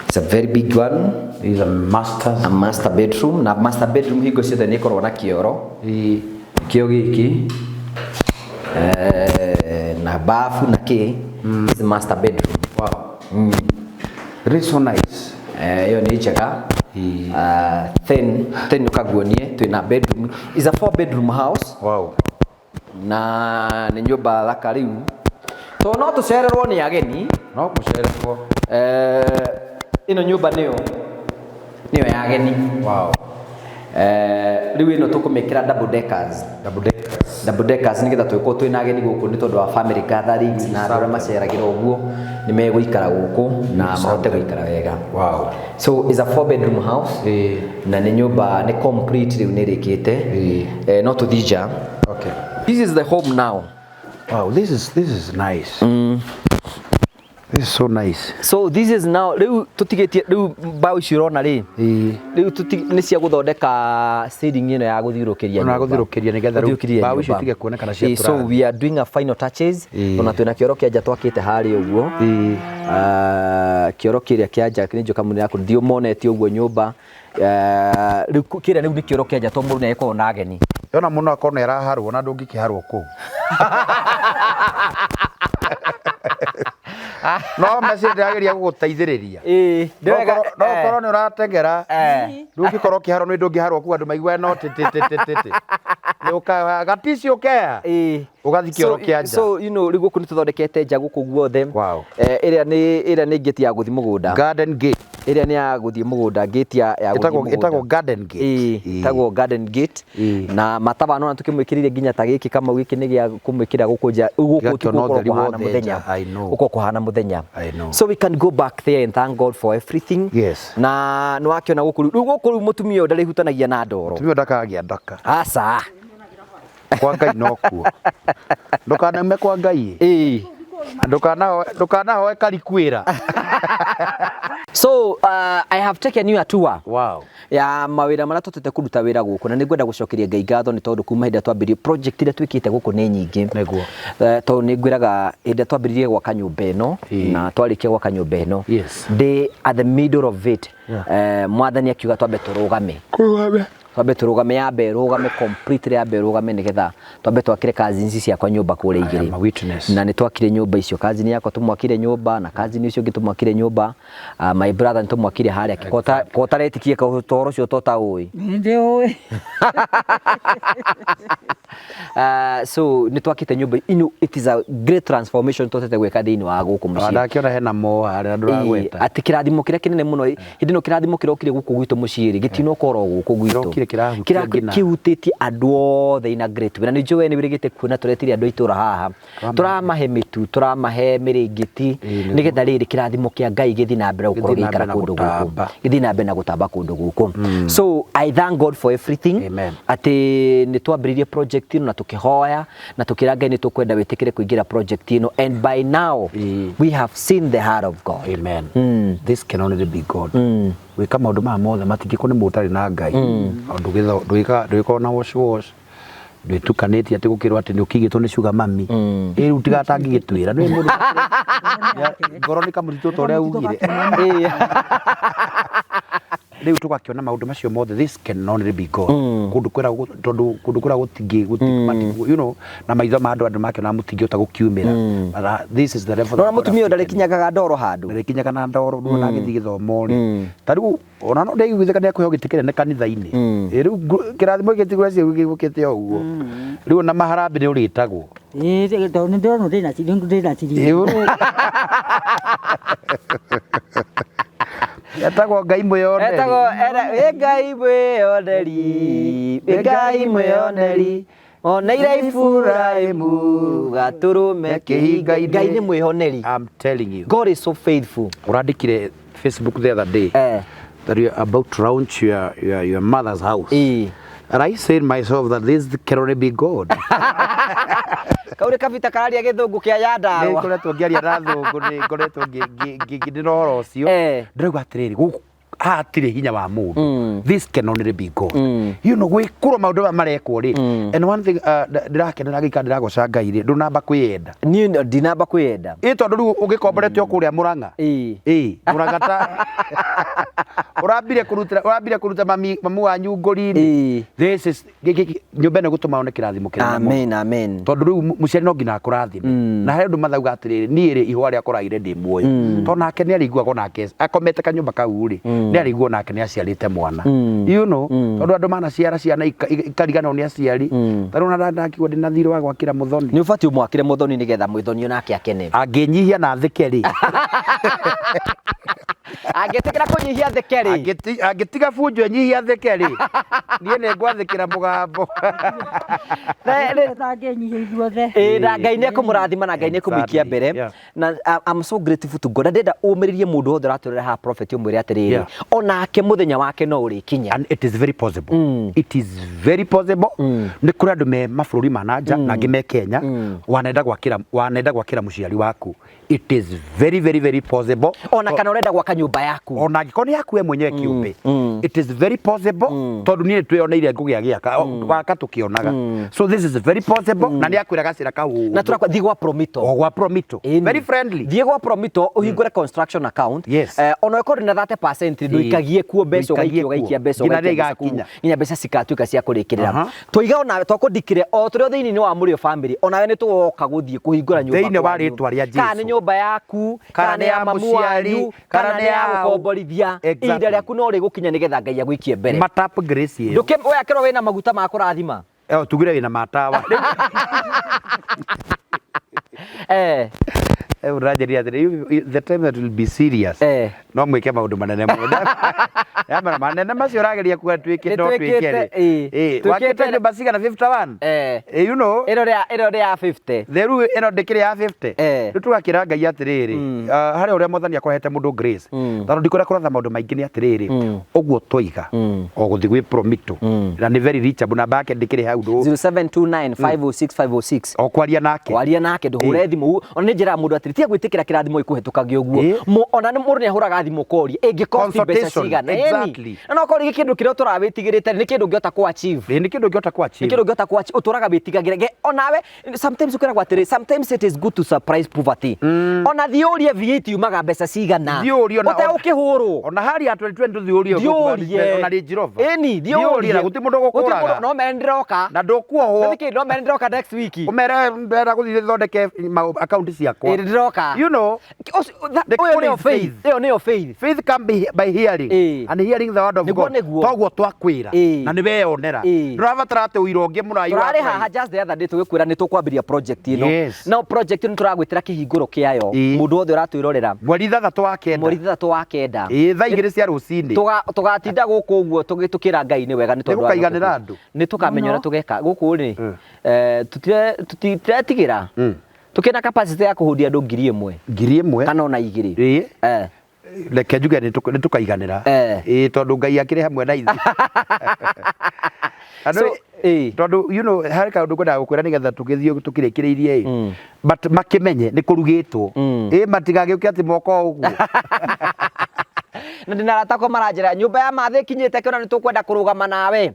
It's a very big one. This is a master's. A master bedroom. Na master bedroom hingo ciothe nĩ ĩkoragwo na kĩoro. Kĩo gĩkĩ. Na bafu na kĩ. This is master bedroom. Wow. It is so nice. Ĩyo nĩ njega. Then ũkaguonie twĩna bedroom. It's a 4 bedroom house. Wow. Na nĩ nyũmba thaka rĩu. To no tũcererwo nĩ ageni. No gũcererwo. Ĩno nyũmba nĩyo ya ageni. Wow. Rĩu ĩno tũkũmĩkĩra double deckers. Double deckers. Double deckers nĩgetha tũgĩkorwo twĩna ageni gũkũ nĩ tondũ wa family gatherings na andũ arĩa maceragĩra ũguo nĩ megũikara gũkũ na mahote gũikara wega. Wow. So it's a 4 bedroom house. Na nĩ nyũmba nĩ complete rĩu nĩ ĩrĩkĩte. No tũthiĩ nja. Okay. This is the home now. Wow, this is nice. This is so nice. So this is now rĩu tũtigĩtie rĩu mbaũ ici ũrona rĩ. Rĩu nĩ cia gũthondeka ceiling ĩno ya gũthiũrũkĩria Ĩno ya nyũmba. gũthiũrũkĩria nĩgetha rĩu Gũthiũrũkĩria mbaũ icio nyũmba. itige kuonekana cia So tũrathi. we are doing a final touches. Ona twĩna kĩoro kĩa nja twakĩte harĩa ũguo. Kĩoro kĩrĩa kĩa nja nĩ njoka mũno yaku thiĩ ũmonete ũguo nyũmba. Rĩu kĩrĩa rĩu nĩ kĩoro kĩa nja tondũ mũndũ nĩagĩkoragwo na ageni. Yona mũno akorwo nĩ araharwo na ndũngĩkĩharwo kũu. No message ndĩrageria gũgũteithĩrĩria. Nĩ wega, No ũkorwo nĩ ũrateng'era. Ndũngĩkorwo ũkĩharwo nĩ ndũngĩharwo kũu andũ maigue no tĩ tĩ tĩ tĩ tĩ tĩ. Nĩ ũka gatici ũkea. Ũgathiĩ kĩoro kĩa nja. So you know rĩu gũkũ nĩ tũthondekete nja gũkũ guothe. Wow. Ĩrĩa nĩ gate ya gũthiĩ mũgũnda. Garden gate. Ĩrĩa nĩ ya gũthiĩ mũgũnda, gate ya gũthiĩ mũgũnda. Ĩtagwo garden gate. Ĩtagwo garden gate. Na mataba nona tũkĩmwĩkĩrĩire nginya ta gĩkĩ Kamau gĩkĩ nĩ gĩa kũmwĩkĩra gũkũ nja. Gũkũ Gĩgakĩona gũkorwo ũtheri kũhana wothe mũthenya. nja. I know. Gũkorwo kũhana mũthenya. I know. So we can go back there and thank God for everything. Yes. Na nĩ wakĩona gũkũ rĩu, gũkũ rĩu mũtumia ũyũ ndarĩhutanagia na ndoro. Mũtumia ũyũ ndakagĩa ndaka. Aca. Kwa Ngai no kuo. Ndũkanaume kwa Ngai. Ndũkanahoe ndũkanahoe karikwĩra. So I have taken you a tour Wow. ya mawĩra marĩa tũtete kũruta wĩra gũkũ, na nĩ ngwenda gũcokeria Ngai ngatho nĩ tondũ kuma hĩndĩ ĩrĩa twambĩrĩirie project iria twĩkĩte gũkũ nĩ nyingĩ. Nĩguo. Tondũ nĩ ngwĩraga hĩndĩ ĩrĩa twambĩrĩirie gwaka nyũmba ĩno, na twarĩkia gwaka nyũmba ĩno, ndĩ at the middle of it, mwathani akiuga twambe tũrũgame, twambe tũrũgame, yambe ĩrũgame completely, yambe ĩrũgame nĩgetha twambe twakĩre cousins ciakwa nyũmba kũrĩa I am igĩrĩ. a witness. Na nĩ twakire nyũmba icio, cousin yakwa tũmwakire nyũmba na cousin ũcio ũngĩ tũmwakire nyũmba. My brother nĩ tũmwakire harĩa ko ũtaretikie ka ũhoro ũcio to taũĩ. Nĩ So nĩ twakĩte nyũmba it is a great transformation tũhotete gwĩka thĩinĩ wa gũkũ mũciĩ. Ndakĩona hena mo harĩa ndũragweta. Atĩ kĩrathimo kĩrĩa kĩnene mũno hĩndĩ ĩno, kĩrathimo kĩrokire gũkũ gwitũ mũciĩ rĩ, gĩtinoka oro gũkũ gwitũ. Kĩrokire kĩrahutia nginya. Kĩhutĩtie andũ othe in a great way. Na nĩ njũĩ we nĩ wĩrĩgĩte kuona tũretire andũ a itũra haha, tũramahe mĩtu, tũramahe mĩrĩngĩti, nĩgetha rĩrĩ kĩrathimo kĩa Ngai gĩthiĩ na mbere gũkorwo Gĩthiĩ na gĩikara mbere na kũndũ gũkũ, gũtamba. Gĩthiĩ na mbere na gũtamba kũndũ gũkũ. So I thank God for everything. Amen. Atĩ nĩ twambĩrĩirie project ĩno na tũkĩhoya na tũkĩra Ngai nĩ tũkwenda wĩtĩkĩre kũingĩra project ĩno, and by now we have seen the heart of God. Amen. This can only be God. Gwĩka maũndũ maya mothe matingĩkwo nĩ mũndũ ũtarĩ na Ngai. Ndũgĩkorwo na wash wash, ndwĩtukanĩtie atĩ gũkĩrwo atĩ nĩ ũkigĩtwo nĩ sugar mummy. Ĩ rĩu tiga atangĩgĩtwĩra nĩ mũndũ ngoro nĩ kamũtitũ ta ũrĩa ugire. Rĩu tũgakĩona maũndũ macio mothe, this can only be God. Kũndũ kwĩra tondũ kũndũ kũrĩa gũtingĩ na maitho ma andũ, andũ makĩona mũtingĩhota gũkiumĩra. But this is the level Nona that God mũtumia ũyũ has taken. ndarĩkinyangaga ndoro handũ. Ndarĩkinyaga na ndoro rĩu ona agĩthiĩ gĩthomo rĩ, ta rĩu ona no ndaiguithĩka nĩ akũheo gĩtĩ kĩnene kanitha-inĩ. Ĩ rĩu kĩrathimo gĩkĩ tigweci gĩũkĩte o ũguo, rĩu ona maharambĩ nĩ ũrĩtagwo. Ĩĩ, tondũ nĩ ndĩrona ndĩna ciringi. Ĩ, rĩu etagwo Ngai mwĩyoneri. Etagwo ĩ Ngai mwĩyoneri, ĩ Ngai mwĩyoneri, oneire Iburahĩmu gatũrũme kĩhinga-inĩ. Ngai nĩ mwĩhoneri. I'm telling you. God is so faithful. Urandikire Facebook the other day that you're about to launch your mother's house. And I said myself that this can only be God. Kau nĩ kabita kararia gĩthũngũ kĩa ya Nĩ ndawa. ngoretwo ngĩaria na thũngũ, nĩ ngoretwo ngĩ na ũhoro ũcio. Ndĩrauga atĩrĩrĩ, gũkũ haha hatirĩ hinya wa mũndũ. This can only be God. Gwĩkũrwo maũndũ maya marekwo rĩ. And one thing ndĩrakenera ngĩikara ndĩragoca Ngai rĩ, ndũnamba kwĩyenda. Niĩ ndinamba kwĩyenda. Ĩ tondũ rĩu ũgĩkomborete o kũrĩa Mũrang'a. Ĩ Mũrang'a ta ũrambire kũrutĩra, ũrambire kũruta mami mamu wanyu ngũri-inĩ. This is nyũmba ĩno ĩgũtũma one kĩrathimo kĩnene mũno. Amen, amen. Tondũ rĩu mũciari no nginya akũrathime. Na harĩ ũndũ mathauga atĩrĩrĩ, niĩ rĩ ihũa rĩakwa raire ndĩ muoyo. Tondũ nake nĩ arĩiguaga onake akomete kanyũmba kau rĩ, nĩ arĩiguaga onake nĩ aciarĩte mwana. Tondũ andũ manaciara ciana ikariganĩrwo nĩ aciari. Ta rĩu ona ndakiuga ndĩna thirĩ wa gwakĩra mũthoni. Nĩ ũbatiĩ ũmwakĩre mũthoni nĩgetha mũthoni onake akene. Angĩnyihia na athĩke rĩ. Angĩtĩkĩra kũnyihia thĩke rĩ. Angĩtiga bunjo enyihia thĩke rĩ. Niĩ nĩ ngwathĩkĩra mũgambo. Tangĩnyihia ithuothe. Ĩĩ, na Ngai nĩ ekũmũrathima na Ngai nĩ ekũmũikia mbere. Na I'm so grateful to God. Na ndĩrenda ũmĩrĩrie mũndũ wothe ũratũrera haha prophet ũmwĩre atĩrĩrĩ, onake mũthenya wake no ũrĩkinya. And it is very possible. It is very possible. Nĩ kũrĩ andũ me mabũrũri ma na nja na angĩ me Kenya, wanenda gwakĩra mũciari waku. It is very, very, very possible. Ona kana ũrenda gwaka nyũmba yaku. Ona angĩkorwo nĩ yaku we mwenyewe kĩũmbe. It is very possible tondũ niĩ nĩ twĩyoneire ngũgĩ agĩaka waka tũkĩonaga. So this is very possible na nĩ akwĩra gacĩra kau. Na tũrakwa thiĩ gwa Promito. O gwa Promito. Ĩni. Very friendly. Thiĩ gwa Promito ũhingũre construction account. Ona ũkorwo na 30% ndũikagie kuo mbeca, Ndũikagie ũgaikia, ũgaikia kuo. mbeca, Nginya ũgaikia rĩrĩa mbeca kũu, igakinya. nginya mbeca cikatuĩka cia kũrĩkĩrĩra. Twaiga ona twakũndikire o tũrĩ o thĩinĩ wa Mũrĩo family, onawe nĩ tũgoka gũthiĩ kũhingũra nyũmba Thĩinĩ wa kwanyu. rĩtwa rĩa Kana nĩ Jesũ. nyũmba yaku, Kana kana nĩ nĩ ya ya mamu mũciari, wanyu, kana kana nĩ nĩ ya ya gũkomborithia. Ihinda rĩaku no rĩgũkinya nĩgetha Ngai agũikie mbere. Matap grace ĩyo. Ndũkĩ ũyakĩrwo wĩna maguta ma kũrathima. Tugire wĩna matawa. Ũranjĩrire atĩrĩ, the time that will be serious no mwĩke maũndũ manene mũno. Yamera manene macio ũrageria kuga twĩke no twĩke rĩ. Ĩĩ. Wakĩte Twĩkĩte- nyũmba cigana 51? You know. Ĩno nĩ ya ĩno nĩ ya 50. Rĩu ĩno ndĩkĩrĩ ya 50. Rĩu tũgakĩra Ngai atĩrĩrĩ, harĩ ũrĩa Mwathani akohete mũndũ grace. Tondũ ndikwenda kũratha maũndũ maingĩ nĩ atĩrĩrĩ, ũguo twaiga o gũthiĩ gwĩ Promito na nĩ very reachable, namba yake ndĩkĩrĩ hau ndũ 0729 506 506. O kwaria nake. Kwaria nake, ndũhũre thimũ. Ona nĩ njĩraga mũndũ atĩrĩ, tiga gwĩtĩkĩra kĩrathimo gĩkũhetũkagio ũguo. Ona nĩ mũndũ nĩ ahũraga thimũ koria ĩngĩ cost mbeca Consultation, cigana. Ĩni. Na no korwo kĩndũ kĩrĩa ũtũraga wĩtigĩrĩte nĩ kĩndũ ũngĩhota kũ achieve. Ĩĩ, nĩ kĩndũ ũngĩhota kũ Nĩ achieve. kĩndũ ũngĩhota kũ achieve, ũtũraga wĩtigagĩra. Onawe sometimes ũkeragwo atĩrĩ, sometimes it is good to surprise poverty. Ona thiĩ ũrie V8 yumaga mbeca cigana. Thiĩ ũrie Ũtegũkĩhũrwo. Ona hari ya 2020 thiĩ ũrie Thiĩ ũrie. ona Range Rover. Ĩni, thiĩ Thiĩ ũrie ũrie. na gũtirĩ mũndũ Gũtirĩ ũgũkũraga. mũndũ- No mere ndĩroka. Na ndũkuohwo. Nĩ no mere ndĩroka next week. Ũmere ndĩrenda gũthiĩ thondeke account ciakwa. Ĩĩ, ndĩroka. You know, Ũcio- The ũyũ nĩyo calling faith. faith. Ĩyo nĩyo faith. Faith come by hearing and hearing the word of Nĩguo, God. nĩguo. Toguo twakwĩra na nĩ weyonera. Ndũrabatara atĩ ũira ũngĩ mũraihu wa Tũrarĩ kũraihu. haha just the other day tũgĩkwĩra nĩ tũkwambĩrĩria project ĩno. No project ĩno tũragwĩtĩra kĩhingũro kĩayo. Mũndũ wothe ũratwĩrorera. Mweri 6 wa kenda. Mweri 6 wa kenda. Ĩĩ, thaa 2 cia rũcinĩ. Tũgatinda gũkũ ũguo tũkĩra Ngai nĩ wega nĩ tondũ wa Nĩgũkaiganĩra andũ. Nĩ tũkamenya ũrĩa tũgeka gũkũ rĩ. Tũtiretigĩra. Tũkĩna capacity ya kũhũndia andũ 1000. 1000. Kana ona 2. Ĩĩ. Reke njuge nĩ tũkaiganĩra. Ĩĩ, tondũ Ngai akĩrĩ hamwe na ithuĩ. Andũ So, tondũ you know harĩ kaũndũ ngwendaga gũkwĩra nĩgetha tũgĩthiĩ tũkĩrĩkĩrĩirie ĩ. But makĩmenye nĩ kũrugĩtwo. Ĩĩ, matigagĩũke atĩ moka o ũguo. Na ndĩna arata akwa maranjĩra nyũmba ya mathĩ ĩkinyĩte kĩona nĩ tũkwenda kũrũgama nawe.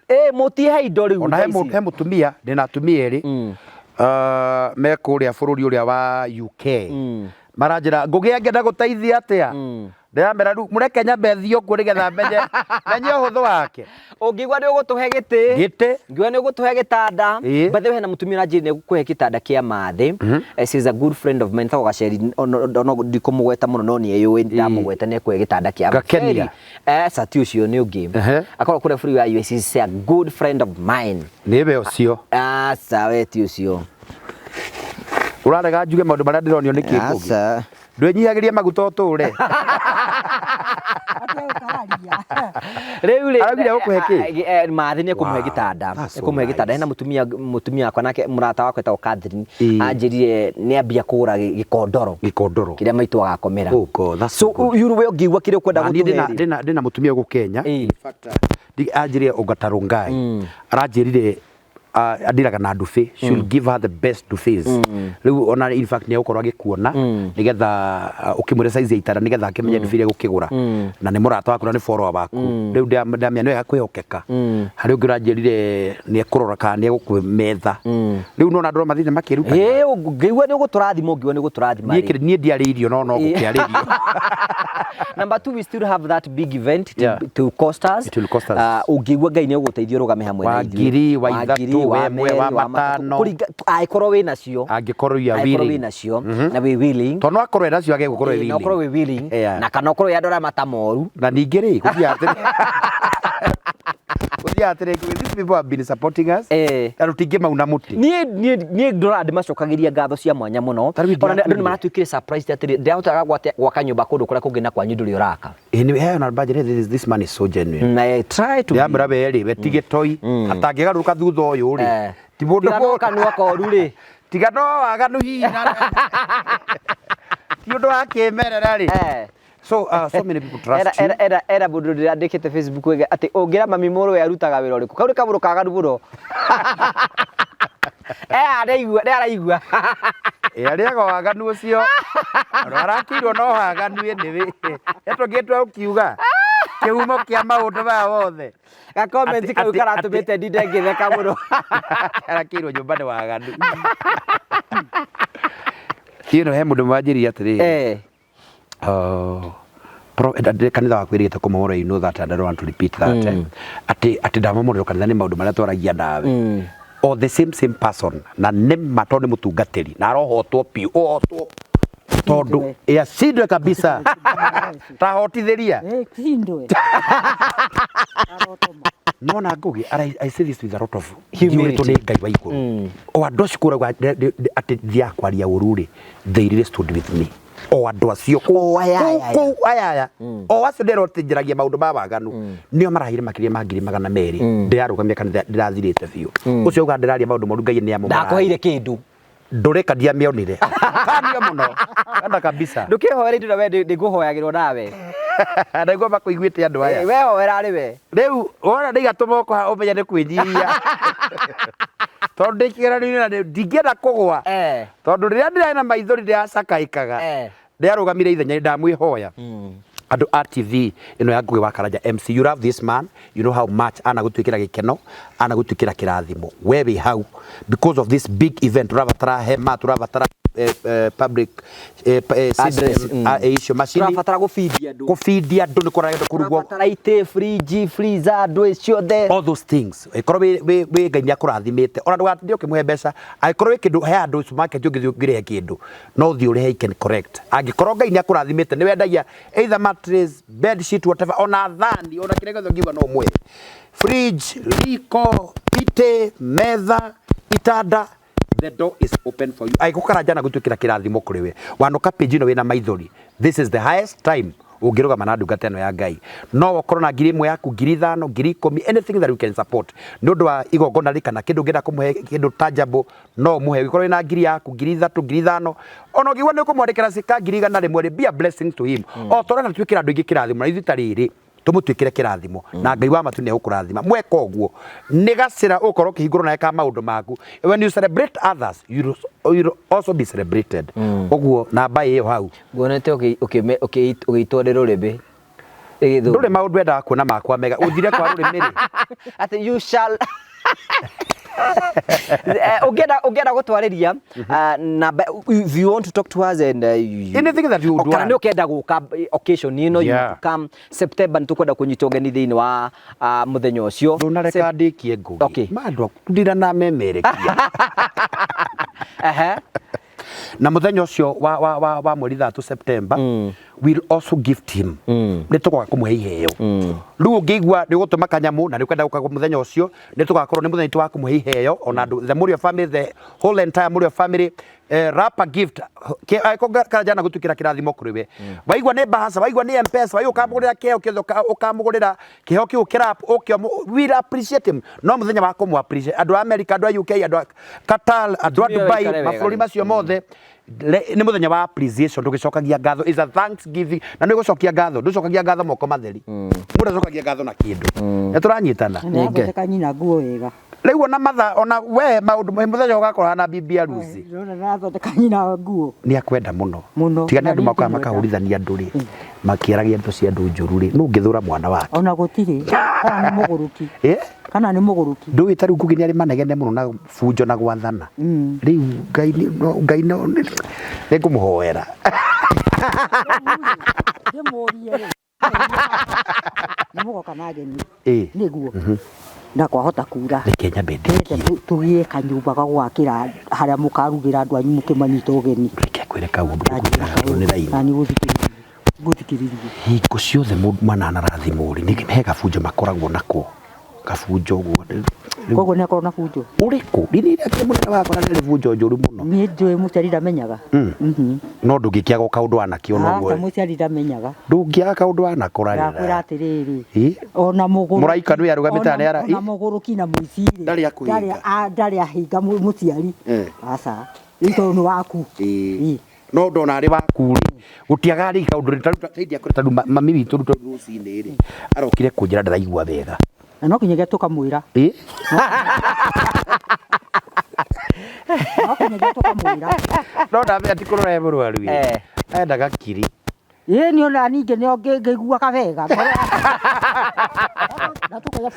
Ĩĩ, mũtihe indo rĩu Ona thaa ici. he mũtumia, ndĩna atumia erĩ me kũrĩa bũrũri ũrĩa wa UK. Maranjĩra ngũgĩ angĩenda gũteithia atĩa? Ndĩramera rĩu mũreke nyambe thiĩ kuo nĩgetha menye ũhũthũ wake. Ũngĩigua nĩ ũgũtũhe gĩtĩ. Gĩtĩ. Ngĩigua nĩ ũgũtũhe gĩtanda. By the way, hena mũtumia ũranjĩrire nĩ egũkũhe gĩtanda kĩa mathĩ. She is a good friend of mine, etagwo Gaceri, no ndikũmũgweta mũno no nĩ eyũĩ ndamũgweta nĩ ekũhe gĩtanda kĩa Gakenia. Cati ũcio nĩ ũngĩ. Akorwo kũrĩa bũrũri wa US, she is a good friend of mine. Nĩwe ũcio. Aca, we ti ũcio. Ũrarega njuge maũndũ marĩa ndĩronio nĩ kĩ kũngĩ? Aca. Ndwĩnyihagĩrie maguta ũtũre. Rĩu rĩ, Araugire egũkũhe kĩ? Mathĩ nĩ ekũmũhe Wow, gĩtanda. that's so Ekũmũhe gĩtanda. nice. Hena mũtumia wakwa nake mũrata wakwa etagwo Catherine. Anjĩrire nĩ ambia kũgũra gĩkondoro. Gĩkondoro. Kĩrĩa maitũ agakomera. Oh God, that's So, so good. you we ũngĩigua kĩrĩa ũkwenda Na niĩ gũtũhe rĩ. ndĩna mũtumia gũkũ Kenya. In fact, anjĩrire Ongata Rongai. Aranjĩrire andiraga na ndubi. She will give her the best duvets. Rĩu ona in fact nĩ egũkorwo agĩkuona nĩgetha ũkĩmwĩre size ya itanda nĩgetha akĩmenye ndubi iria egũkĩgũra. Na nĩ mũrata waku na nĩ follower waku. Rĩu ndamenya nĩ wega kwĩhokeka. Harĩ ũngĩ ũranjĩrire nĩ ekũrora kana nĩ egũkũmetha. Rĩu nona andũ mathiĩte makĩruta. Ĩĩ, ũngĩigua nĩ ũgũtũrathima, ũngĩigua nĩ ũgũtũrathima Niĩ rĩ. niĩ ndiarĩirio no no ngũkĩarĩrio. Number 2, we still have that big event to cost us. It will cost us. Ũngĩigua Ngai nĩ egũgũteithia ũrũgame hamwe na Wa ithuĩ. ngiri, wa Wa ngiri, ithatũ, wa wa ĩmwe, wa merĩ, wa matatũ. matano. Kũringa, angĩkorwo wĩ nacio. Angĩkorwo you are Angĩkorwo willing. wĩ nacio, na wĩ willing. Tondũ no akorwo enacio age gũkorwo Ĩĩ, na ũkorwo wĩ willing, na kana ũkorwo wĩ andũ arĩa matamoru. Na ningĩ rĩ, gũthiaga atĩrĩ. Gũthiaga atĩrĩ, these people have been supporting us. Na tũtingĩmauna mũtĩ. Niĩ ndoraga ndĩmacokagĩria ngatho cia mwanya mũno. Ta rĩu Ona andũ nĩ ndiakwĩrire. maratuĩkire surprised atĩrĩ, ndĩrahotaga gwaka nyũmba kũndũ kũrĩa kũngĩ na kwanyu ndũrĩ ũraka. Ĩĩ, nĩ he ona budget, this man is so genuine. Na I try to be. Ndĩramwĩra we rĩ, we ti gĩtoi. Atangĩgarũrũka thutha ũyũ rĩ. Ti mũndũ Tiga no kanua koru rĩ. Tiga no waganu hihi na ti ũndũ wa kĩmerera rĩ. So, so many people trust you. Era mũndũ ndĩrandĩkĩte Facebook ĩge atĩ ũngĩra mami mũrũwe arutaga wĩra ũrĩkũ. Kau nĩ kamũndũ kaganu mũno. Nĩ araigua. Ĩ, arĩaga waganu ũcio. Ona arakĩirwo no waganu anyway. Etũngĩtua ũkiuga kĩhumo kĩa maũndũ maya mothe. Ga comment kau karatũmĩte ndinde ngĩtheka mũno. Arakĩirwo nyũmba nĩ waganu. You know, he mũndũ wanjĩrire atĩrĩrĩ. Oh, kanitha waku ĩrĩgĩte kũmomorwo, you know that and I don't want to repeat that. Atĩ ndamomorerwo kanitha nĩ maũndũ marĩa twaragia nawe. O the same person na nĩ ma tondũ nĩ mũtungatĩri na arohotwo biũ, ũhotwo tondũ acindwe kabisa. Tahotithĩria. Cindwe. Nona Ngugi, and I say this with a lot of Humility. nĩ Ngai wa igũrũ. O andũ acio kũrauga atĩ thiaga kwaria ũru rĩ, they really stood with me. O andũ acio kũu O aya aya aya. kũu aya aya. O acio ndĩrwo atĩ njaragia maũndũ ma waganu. Nĩo maraheire makĩria ma 200,000. Ndĩrarũgamia kanitha ndĩrathirĩte biũ. Ũcio uga ndĩraria maũndũ moru Ngai nĩ Ndakũheire kĩndũ. Ndũrĩka ndiamĩonire. Kanio mũno. Kanda kabisa. Ndũkĩhoere indo na we ndĩngũhoyagĩrwo nawe. Ndaigua makũiguĩte andũ aya. We hoera arĩ we. Rĩu wona ndaiga tũmoko haha ũmenye nĩ kwĩnyihia. Tondũ ndĩ kĩgeranio-inĩ na ndingĩenda kũgwa. Tondũ rĩrĩa ndĩrarĩ na maithori ndĩracakaĩkaga. Ndĩarũgamire ithenya ndamwĩhoya. Andũ a TV ĩno ya Ngugi wa Karanja MC, you love this man, you know how much anagũtuĩkĩra gĩkeno, anagũtuĩkĩra kĩrathimo. We wĩ hau because of this big event, tũrabatara hema, tũrabatara public Address, system, icio macini. Tũrabatara gũbindia andũ. Gũbindia andũ nĩ kũragenda kũrugwo. Tũrabatara itĩ, fridge, freezer, andũ ciothe. All those things. Ĩkorwo wĩ Ngai nĩ akũrathimĩte. Ona ndũgatinde ũkĩmũhe mbeca. Angĩkorwo wĩ kĩndũ he andũ supermarket ũngĩthiĩ ũngĩrĩhe kĩndũ. No ũthiĩ ũrĩhe, you can correct. Angĩkorwo Ngai nĩ akũrathimĩte nĩ wendagia either mattress, bed sheet, whatever, ona thani, ona kĩrĩa gĩothe ũngiuga no ũmũhe. Fridge, riko, itĩ, metha, itanda, the door is open for you. Angĩkorwo Karanja na gũtuĩkĩra kĩrathimo kũrĩ we, wanoka page ĩno wĩna maithori, this is the highest time ũngĩrũgama na ndungata ĩno ya Ngai. No ũkorwo na 1,000 yaku, 5,000, 10,000, anything that you can support. Nĩ ũndũ wa igongona rĩ kana kĩndũ ũngĩenda kũmũhe kĩndũ tangible, no ũmũhe. Ũngĩkorwo wĩna 1,000 yaku, 3,000, 5,000, ona ũngĩigua nĩ ũkũmwandĩkĩra cika 100,000 rĩ, be a blessing to him. O ta ũrĩa twĩkĩra andũ aingĩ kĩrathimo, na ithuĩ ta rĩrĩ tũmũtuĩkĩre kĩrathimo, na Ngai wa matu nĩ egũkũrathima. Mweka ũguo nĩ gacĩra ũgũkorwo ũkĩhingũrwo nawe ka maũndũ maku. When you celebrate others, you will also be celebrated. Ũguo namba ĩyo hau. Nguonete ũgĩitwo nĩ rũrĩmĩ. Ĩgĩthũngũ. Ndũrĩ maũndũ endaga kuona makwa mega. Ũthire kwa rũrĩmĩ rĩ. Atĩ you shall Ũngĩenda gũtwarĩria namba, if you want to talk to us and you, anything that you would kana nĩ want. ũkenda gũka occasion ĩno, you want to come September, nĩ tũkwenda kũnyita ũgeni thĩinĩ wa mũthenya ũcio. Ndũnareka ndĩkie Ngugi. Okay. Ma andũ aku ndiranamemerekia. Na mũthenya ũcio wa mweri 3 September, we'll also gift him. Nĩ tũgoka kũmũhe iheo. Rĩu ũngĩigua nĩ ũgũtũma kanyamũ na nĩ ũkwenda gũka mũthenya ũcio, nĩ tũgakorwo nĩ mũthenya witũ wa kũmũhe iheo. Ona andũ, the Mũrĩo family, the whole entire Mũrĩo family, wrap a gift. Angĩkorwo Karanja na gũtuĩkĩra kĩrathimo kũrĩ we. Waigua nĩ bahasha, waigua nĩ M-Pesa, waigua ũkamũgũrĩra kĩheo kĩothe, ũkamũgũrĩra kĩheo kĩu kĩrap, ũke we'll appreciate him. No mũthenya wa kũmũ appreciate andũ a America, andũ a UK, andũ a Qatar, andũ a Atumia Dubai, waikare wega mabũrũri rĩ. macio mothe, nĩ mũthenya wa appreciation, tũgĩcokagia ngatho, is a thanksgiving. Na nĩ gũcokia ngatho, ndũcokagia ngatho moko matheri. Mũndũ acokagia ngatho na kĩndũ. Nĩ tũranyitana. Nĩathondeka nyina nguo wega. Rĩu ona matha, ona we maũndũ mũthenya ũgakorwo na bibi harusi. Ndĩrona nĩathondeka nyina nguo. Nĩ akwenda mũno. Mũno. Tiga nĩ Na andũ niĩ makoraga ndimwenda. makahũrithania andũ rĩ, makĩaragia ndeto cia andũ njũru rĩ, nũ ũngĩthũra mwana wake? Ona gũtirĩ. Kana nĩ mũgũrũki. Kana nĩ mũgũrũki. Ndũĩ ta rĩu Ngugi nĩ arĩ manegene mũno na bunjo na gwathana. Rĩu Ngai nĩ, no, Ngai no, nĩ ngũmũhoera. Ndĩmũrie rĩ. Nĩ mũgoka na ageni. Nĩguo. Na kwahota kura. Reke nyambe Ndĩrenda ndĩkie. tũgĩe kanyũmba ga gwakĩra harĩa mũkarugĩra andũ anyu mũkĩmanyita ũgeni. Reke ngwĩre kaũndũ ngũkwĩra tondũ nĩ raini. Na nĩ gũthikĩrĩria. Ngũthikĩrĩria. Hingo ciothe mũndũ mwana anarathimwo rĩ, nĩ he gabunjo makoragwo nako. Gabunjo ũguo. Rĩu Koguo nĩ akorwo na bunjo. Ũrĩkũ? Rĩrĩa rĩake mũnene wakwa na nĩ bunjo njũru mũno. Niĩ ndũĩ mũciari ndamenyaga. No ndũngĩkĩaga kaũndũ wanakĩona Aca ũguo. mũciari ndamenyaga. Ndũngĩaga kaũndũ wanakora rĩ. Ndakwĩra atĩrĩrĩ. Ona mũgũrũki. Mũraika nĩwe arũgamĩte na nĩ ara- Ona mũgũrũki na mũici rĩ. Ndarĩ akũhinga. Ndarĩ ahinga mũciari. Aca. Rĩu tondũ nĩ waku. No ndona arĩ waku rĩ, gũtiagaga rĩ kaũndũ rĩ, tarĩu ta hĩndĩ ĩrĩa tarĩu mami witũ rĩu tondũ rũcinĩ rĩ, arokire kũnjĩra ndaraigua wega. Na no kinyagia tũkamwĩra. No kinyagia tũkamwĩra. No ndamenya ti kũrora e mũrwaru ĩ. Endaga kiri. Ĩĩ nĩ ona ningĩ nĩ ngĩiguaga wega. Na tũkoiga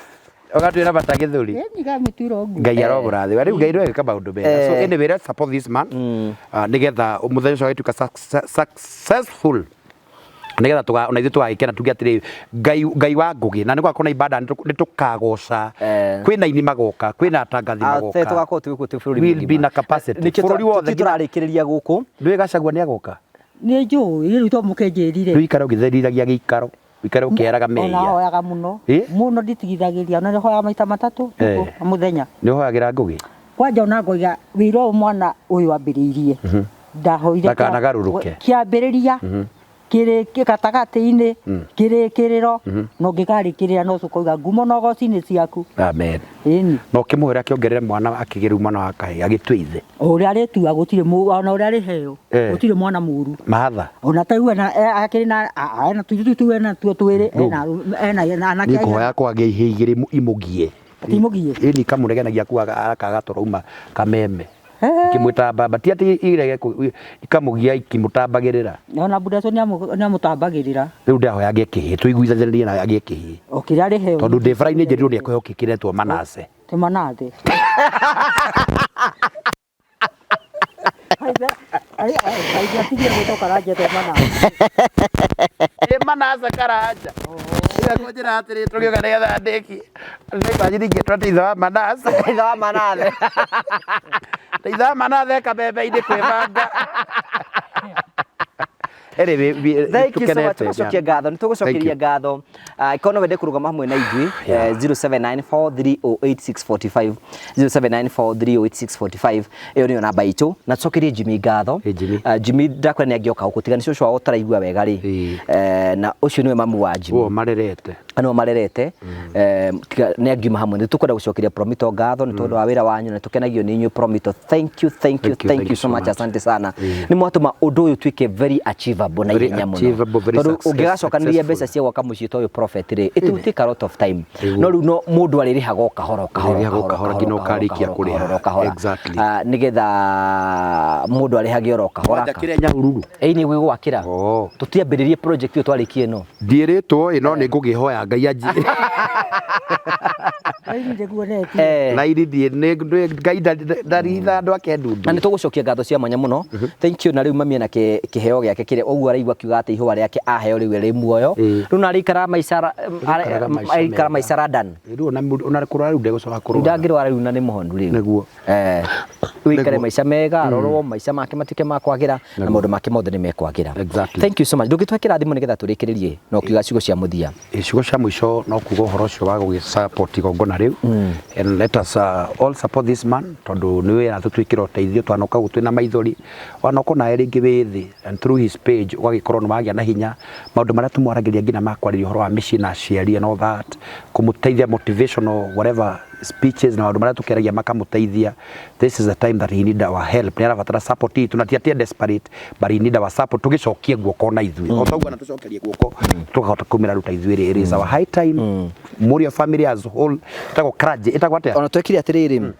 Ũgatuĩra mata gĩthũri. Ĩĩ nĩngamĩtuĩra ũguo. Ngai aromũrathima. Rĩu Ngai nĩwe wĩka maũndũ mega. So anyway, let's support this man. Nĩgetha mũthenya ũcio agĩtuĩka successful. Nĩgetha ona ithuĩ tũgagĩkena tuge atĩrĩ, Ngai wa Ngugi, na nĩgũgakorwo na ibada, nĩtũkagoca. Kwĩna aini magoka, kwĩna atangathi magoka. Tũgakorwo twĩ gũkũ twĩ bũrũri We'll mũgima. be na capacity. Nĩkĩo Bũrũri wothe tũtirĩ tũrarĩkĩrĩria gũkũ. Ndũĩ Gachagua nĩagoka? Nĩ njũĩ, rĩu to mũkĩnjĩrire. Rĩu ikara ũgĩtheriragia gĩikaro. Ũikare ũkĩeraga Ona mehia. hoyaga mũno. Ĩ? Mũno nditigithagĩria. Ona nĩhoyaga maita matatũ Eh. mũthenya. Nĩ ũhoyagĩra Ngũgĩ? Kwanja ona ngoiga wĩra ũyũ mwana ũyũ ambĩrĩirie. Ndahoire Ndakanagarũrũke. Kĩambĩrĩria kĩrĩ gatagatĩ-inĩ kĩrĩkĩrĩro na ũngĩkarĩkĩrĩra no ũkauga ngumo na ũgoci nĩ ciaku. Amen. Ĩni. Na ũkĩmũhũra akĩongerere mwana akĩgĩrĩu mwana wa kahĩĩ agĩtue ithe. O ũrĩa arĩtua gũtirĩ ona ũrĩa arĩheo Eh. gũtirĩ mwana mũru. Mahatha. Ona ta rĩu ena akĩrĩ na ena tũirĩtu tũu ena tuo twĩrĩ ena ena ena anake Niĩ ngũhoya kwagĩa ihĩĩ igĩrĩ imũgie. Atĩ imũgie? Ĩni ikamũnegenagia akuaga akaga tũrauma kameme. Ikĩmwĩta baba ti atĩ irege ikamũgia ikĩmũtambagĩrĩra. Ona Budaco nĩamũtambagĩrĩra. Rĩu ndĩrahoya agĩe kĩhĩĩ tũiguithanĩrie nawe agĩe kĩhĩĩ. O kĩrĩa arĩheo. Tondũ ndĩ bara-inĩ njĩrirwo nĩ ekũheo kĩretwo Manase. Ti Manase. Atigire gwĩtwo Karanja etwo Manase. Ĩ Manase Karanja. Ĩyo kũnjĩra atĩrĩ tũgĩũka nĩgetha ndĩkie. Nĩ ingĩtwo atĩ ithe wa Manase. Ithe wa Manase. Ithe wa Manase kamembe-inĩ kwĩbanga. Anyway, Thank you so much. tũkenete, Tũgacokia ngatho. Nĩ tũgũcokeria ngatho. Ĩkorwo no wende kũrũgama hamwe na ithuĩ 0794308645 0794308645 ĩyo nĩyo namba itũ na tũcokerie Jimmy ngatho. Ĩ, Jimmy. Jimmy ndakwĩra nĩ angĩoka gũkũ tiga nĩ cũcũ wao ũtaraigua wega rĩ. Ĩ. Na ũcio nĩwe mamu wa Jimmy. Ũũ marerete. Nĩo marerete tiga nĩ angiuma hamwe nĩ tũkwenda gũcokeria Promito ngatho nĩ tondũ wa wĩra wanyu na tũkenagio nĩ inyuĩ Promito. Thank you, thank you, thank you so much, asante sana. Nĩ mwatũma ũndũ ũyũ ũtuĩke very achievable na Very ihenya mũno achievable, very tondũ ũngĩgacokanĩria successful. mbeca cia gwaka mũciĩ ta ũyũ Prophet rĩ, it will take a lot of time. No rĩu no mũndũ arĩrĩhaga o kahora o kahora Arĩrĩhaga o kahora kahora nginya kahora ũkarĩkia kahora kũrĩha. kahora kahora. Exactly. Nĩgetha mũndũ arĩhage oro kahora. Wanjakĩre Nyahururu. Ĩĩ nĩ gwĩgwakĩra. Oh. Tũtiambĩrĩrie project ĩyo twarĩkie ĩno. Ndiĩrĩtwo ĩ no nĩ ngũkĩhoya Ngai anjie. Raini ndĩkuonetie. Raini ndiĩ Ngai ndaritha andũ ake ndundu. Na nĩ tũgũcokia ngatho cia mwanya mũno. Thank you. Na rĩu mami ena kĩheo gĩake kĩrĩa ũguo araigua akiuga atĩ ihũa rĩake aheo rĩu rĩ muoyo. Rĩu na arĩikaraga maica Arĩikaraga maica arĩikara mega. maica London. Rĩu ona kũrwara rĩu ndegũcoka kũrwara. Ndangĩrwara rĩu na nĩ mũhonu rĩu. Nĩguo. Wĩikare maica mega arorwo maica make matuĩke ma kwagĩra na maũndũ make mothe nĩ mekwagĩra. Exactly. Thank you so much. Ndũngĩtũhe kĩrathimo nĩgetha tũrĩkĩrĩrie na ũkiuga ciugo cia mũthia. Ciugo cia mũico no kuga ũhoro ũcio wa gũgĩ support igongona rĩu and let us all support this man tondũ nĩ wĩra tũtwĩkĩra ũteithio twanoka gũtwĩ na maithori wanoka nawe rĩngĩ wĩ thĩ and through his page ũgagĩkorwo nĩ wagĩa na hinya maũndũ marĩa tũmwaragĩria nginya ma kwarĩria ũhoro wa mĩciĩ na aciari and all that kũmũteithia motivational whatever speeches na maũndũ marĩa tũkĩaragia makamũteithia. This is the time that he need our help. Nĩ arabatara support itũ na ti atĩ e desperate but he need our support tũgĩcokie guoko na ithuĩ o ta ũguo anatũcokeria guoko tũkahota kumĩra rĩu ta ithuĩ rĩ. It is our high time Mũrĩo family as a whole ĩtagwo clergy ĩtagwo atĩa? Ona twekire atĩrĩrĩ,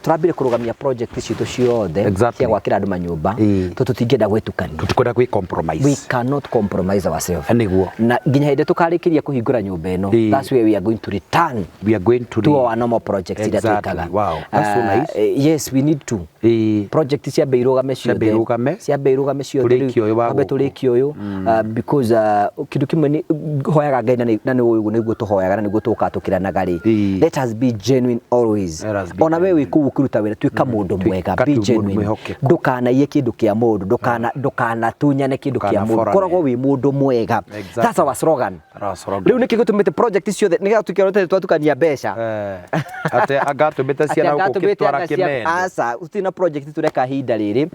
tũrambire kũrũgamia project citũ ciothe Exactly. cia gwakĩra andũ manyũmba Ĩĩ. tondũ tũtingĩenda gwĩtukania. Tũtikwenda gwĩ compromise. We cannot compromise ourselves. Nĩguo. Na nginya hĩndĩ tũkarĩkĩria kũhingũra nyũmba ĩno, Ĩĩ. that's where we are going to return We are going to to our normal projects iria Exactly. twĩkaga. Wow. That's so nice. Yes, we need to. Ĩĩ. Project ciambe irũgame ciothe. Ciambe irũgame. Ciambe irũgame ciothe. Tũrĩkie ũyũ wa Twambe gũkũ. tũrĩkie ũyũ. Because kĩndũ kĩmwe nĩ hoyaga Ngai na nĩ ũyũ nĩguo tũhoyaga na nĩguo tũkaga tũkĩranaga rĩ. Ĩĩ. Let us be genuine always. Let us be Ona we wĩ kũu ũkĩruta wĩra tuĩka mũndũ mwega, Tuĩka be tu mũndũ genuine. mwĩhokeku. Ndũkanaiye kĩndũ kĩa mũndũ, ndũkanatunyane kĩndũ kĩa mũndũ. Ndũkanaborane. Koragwo wĩ mũndũ mwega. Exactly. That's our slogan. Our slogan. Rĩu nĩkĩ gĩtũmĩte project ciothe nĩgetha tũkĩona twatukania mbeca. Atĩ angatũmĩte ciana gũkũ ũkĩtwara kĩmende. Aca, gũtirĩ na project tũreka ihinda rĩrĩ.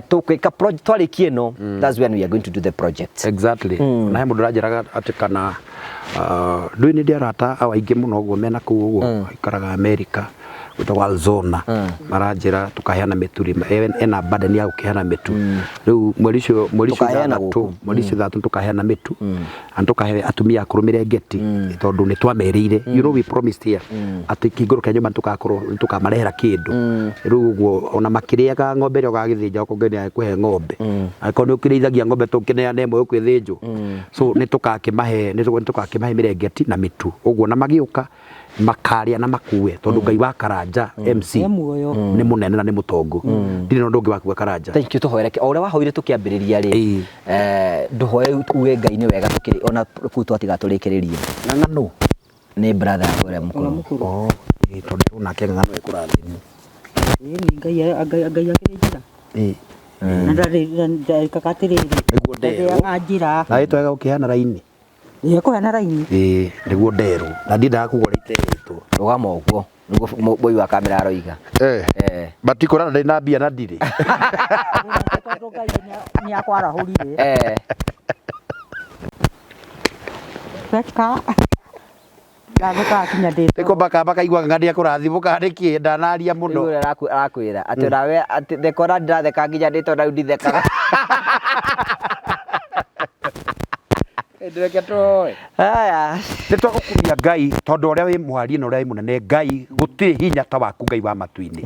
Tũkwĩka project twarĩkia ĩno, that's when we are going to do the project. Exactly. Na he mũndũ ũranjĩraga atĩ kana ndũĩ nĩ ndĩ arata awa aingĩ mũno ũguo mena kũu ũguo aikaraga America gwĩtagwo Alzona maranjĩra tũkaheana mĩtu rĩ ena burden ya gũkĩheana mĩtu rĩu mweri ũcio mweri ũcio Tũkaheana ithathatũ gũkũ. mweri ũcio ithathatũ tũkaheana mĩtu na tũkahe atumia akũrũ mĩrengeti tondũ nĩ twamerĩire, you know we promised here atĩ kĩhingũro kĩa nyũmba nĩtũgakorwo nĩtũkamarehera kĩndũ rĩu ũguo ona makĩrĩaga ng'ombe ĩrĩa ũgagĩthĩnja okorwo Ngai nĩagĩkũhe ng'ombe angĩkorwo nĩ ũkĩrĩithagia ng'ombe tũkĩneane ĩmwe ũkwĩthĩnjwo so nĩtũgakĩmahe nĩtũgakĩmahe mĩrengeti na mĩtu ũguo na magĩũka makarĩa na makue tondũ Ngai wa Karanja MC Nĩ muoyo. nĩ mũnene na nĩ mũtongu ndirĩ na ũndũ ũngĩ wa kuga Karanja. Thank you tũhoere o ũrĩa wahoire tũkĩambĩrĩria rĩ Ĩĩ. Ndũhoe uge Ngai nĩ wega tũkĩrĩ ona kũu twatiga tũrĩkĩrĩrie. Ng'ang'a Nĩ brother yakwa ũrĩa mũkũrũ. Mũkũrũ. Oh, ĩĩ, tondũ nake Ng'ang'a ekũrathimwo. Ĩĩ nĩ Ngai Ngai Ngai akĩrĩ njĩra. Ĩĩ. Na ndarĩ ndekaga atĩrĩrĩ. Nĩguo nderwo. Ndarĩaga njĩra. Na ĩtwega gũkĩheana raini. Ĩkũheana raini. Ĩĩ, nĩguo nderwo na ndiendaga kugwa iterĩtwo. Rũgama ũguo nĩguo boy wa kamera aroiga. Eh. Eh. Matikũrana ndĩ na mbia na ndirĩ. Tondũ Ngai nĩ akwarahũrire. Eh. Theka. Ndathekaga kinya ndĩ. Nĩkũ baka makaiguaga ng'a nĩekũrathimwo kana nĩkĩ ndanaria mũno. Nĩguo ũrĩa arakwĩra atĩ onawe atĩ theka ona ndĩratheka nginya ndĩ tondũ rĩu ndithekaga. Ndĩreke tũhoe. Haya. Nĩ twagũkumia Ngai tondũ ũrĩa wĩ mwarie na ũrĩa wĩ mũnene Ngai gũtirĩ hinya ta waku Ngai wa matu-inĩ.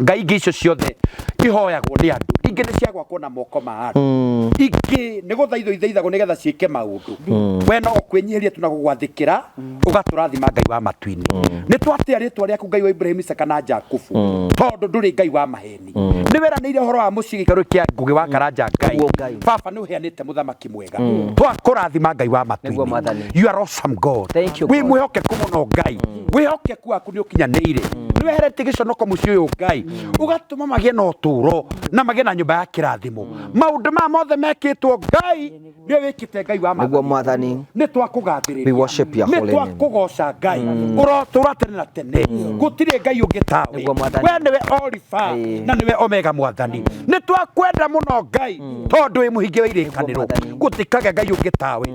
Ngai ingĩ icio ciothe ihoyagwo nĩ andũ ingĩ nĩ cia gwakwo na moko ma andũ ingĩ nĩ gũthaithwo ithaithagwo nĩgetha ciĩke maũndũ we no kwĩnyihĩria tu na gũgwathĩkĩra ũgatũrathima Ngai wa matu-inĩ. Nĩ twatĩa rĩtwa rĩaku Ngai wa Ibrahim, Isaka na Jakubu tondũ ndũrĩ Ngai wa maheni. Nĩ weranĩire ũhoro wa mũciĩ gĩikaro kĩa Ngũgĩ wa Karanja Ngai. Nĩguo Ngai. Baba nĩ ũheanĩte mũthamaki mwega. Twakũrathima Ngai wa Nĩguo matu-inĩ. Mwathani. You are awesome God. Thank you, Wĩ God. mwĩhokeku mũno Ngai. Wĩhokeku waku nĩ ũkinyanĩire. Nĩ weheretie gĩconoko mũciĩ ũyũ Ngai. Ũgatũma magĩe na ũtũũro na magĩe na nyũmba ya kĩrathimo. Maũndũ maya mothe mekĩtwo Ngai nĩwe wĩkĩte Ngai wa Nĩguo Mwathani. Nĩ twakũgathĩrĩria. We worship your Nĩ holy name. twakũgoca Ngai. Ũrotũra tene na tene. Gũtirĩ Ngai ũngĩ tawe. Nĩguo Mwathani. We nĩwe Alifa Ĩĩ. na nĩwe Omega Mwathani. Nĩ twakwenda mũno Ngai tondũ wĩ mũhingia wa irĩkanĩro. Mwathani. Gũtikagĩa Ngai ũngĩ tawe.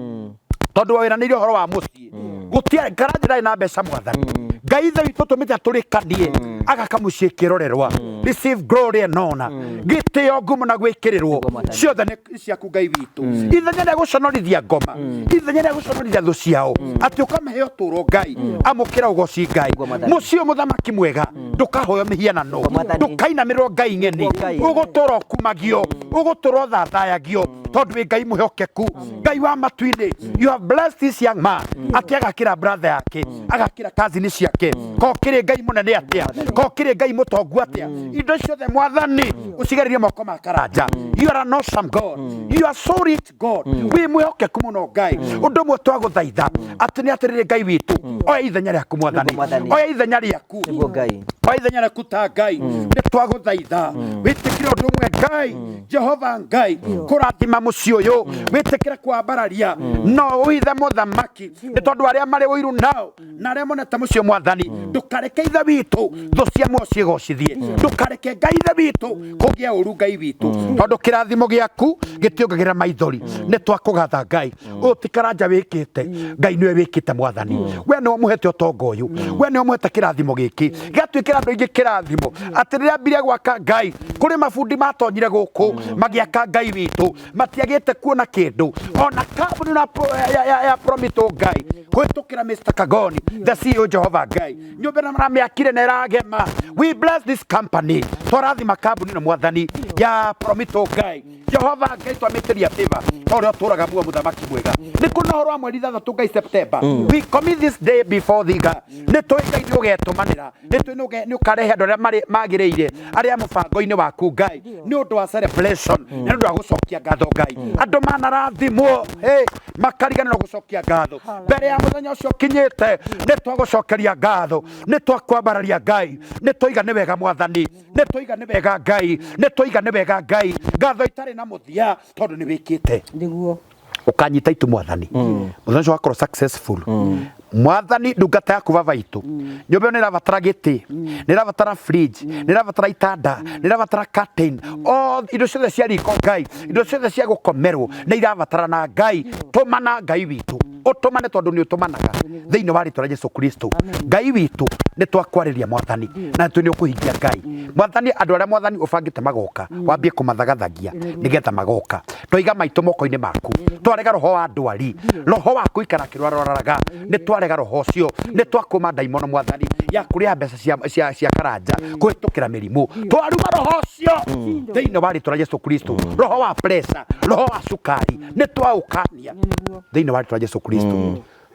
Tondũ weranĩire ũhoro wa mũciĩ. Gũtiarĩ Karanja ndarĩ na mbeca Mwathani. Ngai ithe witũ tũmĩte atũrĩkanie agaka mũciĩ kĩrorerwa. Receive glory and honor. Gĩtĩo ngumo na gwĩkĩrĩrwo Nĩguo Mwathani. ciothe nĩ ciaku Ngai witũ. Ithenya rĩa gũconorithia ngoma, ithenya rĩa gũconorithia thũ ciao, atĩ ũkamahe ũtũũro Ngai, amũkĩra ũgoci Ngai. Nĩguo Mwathani. Mũciĩ ũyũ mũthamaki mwega, ndũkahoywo mĩhianano, Nĩguo Mwathani. ndũkainamĩrĩrwo Ngai ng'eni, Nĩguo Ngai. ũgũtũra ũkumagio, ũgũtũra ũthathayagio, tondũ wĩ Ngai mwĩhokeku, Ngai wa matu-inĩ. You have blessed this young man, atĩ agakĩra brother yake, agakĩra cousin ciake, ko kĩrĩ Ngai mũnene atĩa, ko kĩrĩ Ngai mũtongu atĩa, indo ciothe Mwathani ũcigererie moko ma Karanja. You are an awesome God. You are so rich God. Wĩ mwĩhokeku mũno Ngai. Ũndũ ũmwe twagũthaitha atĩ nĩ atĩrĩrĩ Ngai witũ, oya ithenya rĩaku Mwathani, Nĩguo Mwathani. oya ithenya rĩaku Nĩguo Ngai. oya ithenya rĩaku ta Ngai. Nĩ twagũthaitha wĩtĩkĩre ũndũ ũmwe Ngai, Jehova Ngai, kũrathima mũciĩ ũyũ, wĩtĩkĩre kwambararia no ũithe mũthamaki, nĩ tondũ arĩa marĩ ũiru nao na arĩa monete mũciĩ Mwathani, ndũkareke ithe witũ thũ cia muoyo ciĩgocithie, ndũkareke Ngai ithe witũ kũgĩe ũru Ngai witũ, tondũ kĩrathimo gĩaku gĩtiongagĩrĩra maithori. Nĩ twakũgatha Ngai, ũyũ ti Karanja wĩkĩte, Ngai nĩwe wĩkĩte Mwathani. We nĩwe ũmũhete ũtonga ũyũ, we nĩwe ũmũhete kĩrathimo gĩkĩ gĩatuĩkĩra andũ aingĩ kĩrathimo, atĩ rĩrĩa ambire gwaka Ngai, kũrĩ mabundi matonyire gũkũ magĩaka Ngai witũ, matiagĩte kuona kĩndũ ona kambuni na ya Promito Ngai kũhĩtũkĩra Mr. Kagoni the CEO Jehova Ngai, nyũmba ĩno maramĩakire na ĩragema. We bless this company, twarathima kambuni ĩno Mwathani ya Promito Ngai. Jehova Ngai twamĩtĩria favor ta ũrĩa ũtũraga muoyo mũthamaki mwega. Nĩ kũna ũhoro wa mweri 6 Ngai September, we commit this day before thee God. Nĩ tũĩ Ngai nĩ ũgetũmanĩra, nĩ tũĩ nĩ ũkarehe andũ arĩa marĩ magĩrĩire, arĩa mũbango-inĩ waku Ngai, nĩ ũndũ wa celebration, nĩ ũndũ wa gũcokia ngatho Ngai. Andũ manarathimwo, hey, makariganĩrwo gũcokia ngatho mbere ya mũthenya ũcio ũkinyĩte. Nĩ twagũcokeria ngatho, nĩ twakwambararia Ngai, nĩ twoiga nĩ wega Mwathani, nĩ twoiga nĩ wega Ngai, nĩ twoiga nĩ wega Ngai, ngatho itarĩ na mũthia tondũ nĩ wĩkĩte. Nĩguo. Ũkanyita itu Mwathani, mũthenya ũcio wakorwo successful Mwathani, ndungata yaku baba itũ, nyũmba ĩyo nĩ ĩrabatara gĩtĩ, nĩ ĩrabatara fridge, nĩ ĩrabatara itanda, nĩ ĩrabatara curtain, all indo ciothe cia riko Ngai, indo ciothe cia gũkomerwo nĩ irabatara na Ngai tũmana Ngai witũ ũtũmane tondũ nĩ ũtũmanaga thĩinĩ wa rĩtwa rĩa Jesu Kristo. Ngai witũ nĩ twakwarĩria Mwathani na tũ nĩ ũkũhingia Ngai. Mwathani, andũ arĩa Mwathani ũbangĩte magoka wambie kũmathagathagia nĩgetha magoka. Twaiga maitũ moko-inĩ maku, twarega roho wa ndwari, roho wa kũikara kĩrwarararaga, nĩ twarega roho ũcio, nĩ twakũma ndaimono Mwathani ya kũrĩa mbeca cia Karanja kũhĩtũkĩra mĩrimũ, twaruma roho ũcio thĩinĩ wa rĩtwa rĩa Jesu Kristo. Roho wa pressure, roho wa cukari, nĩ twaũkania thĩinĩ wa rĩtwa rĩa Jesu Kristo.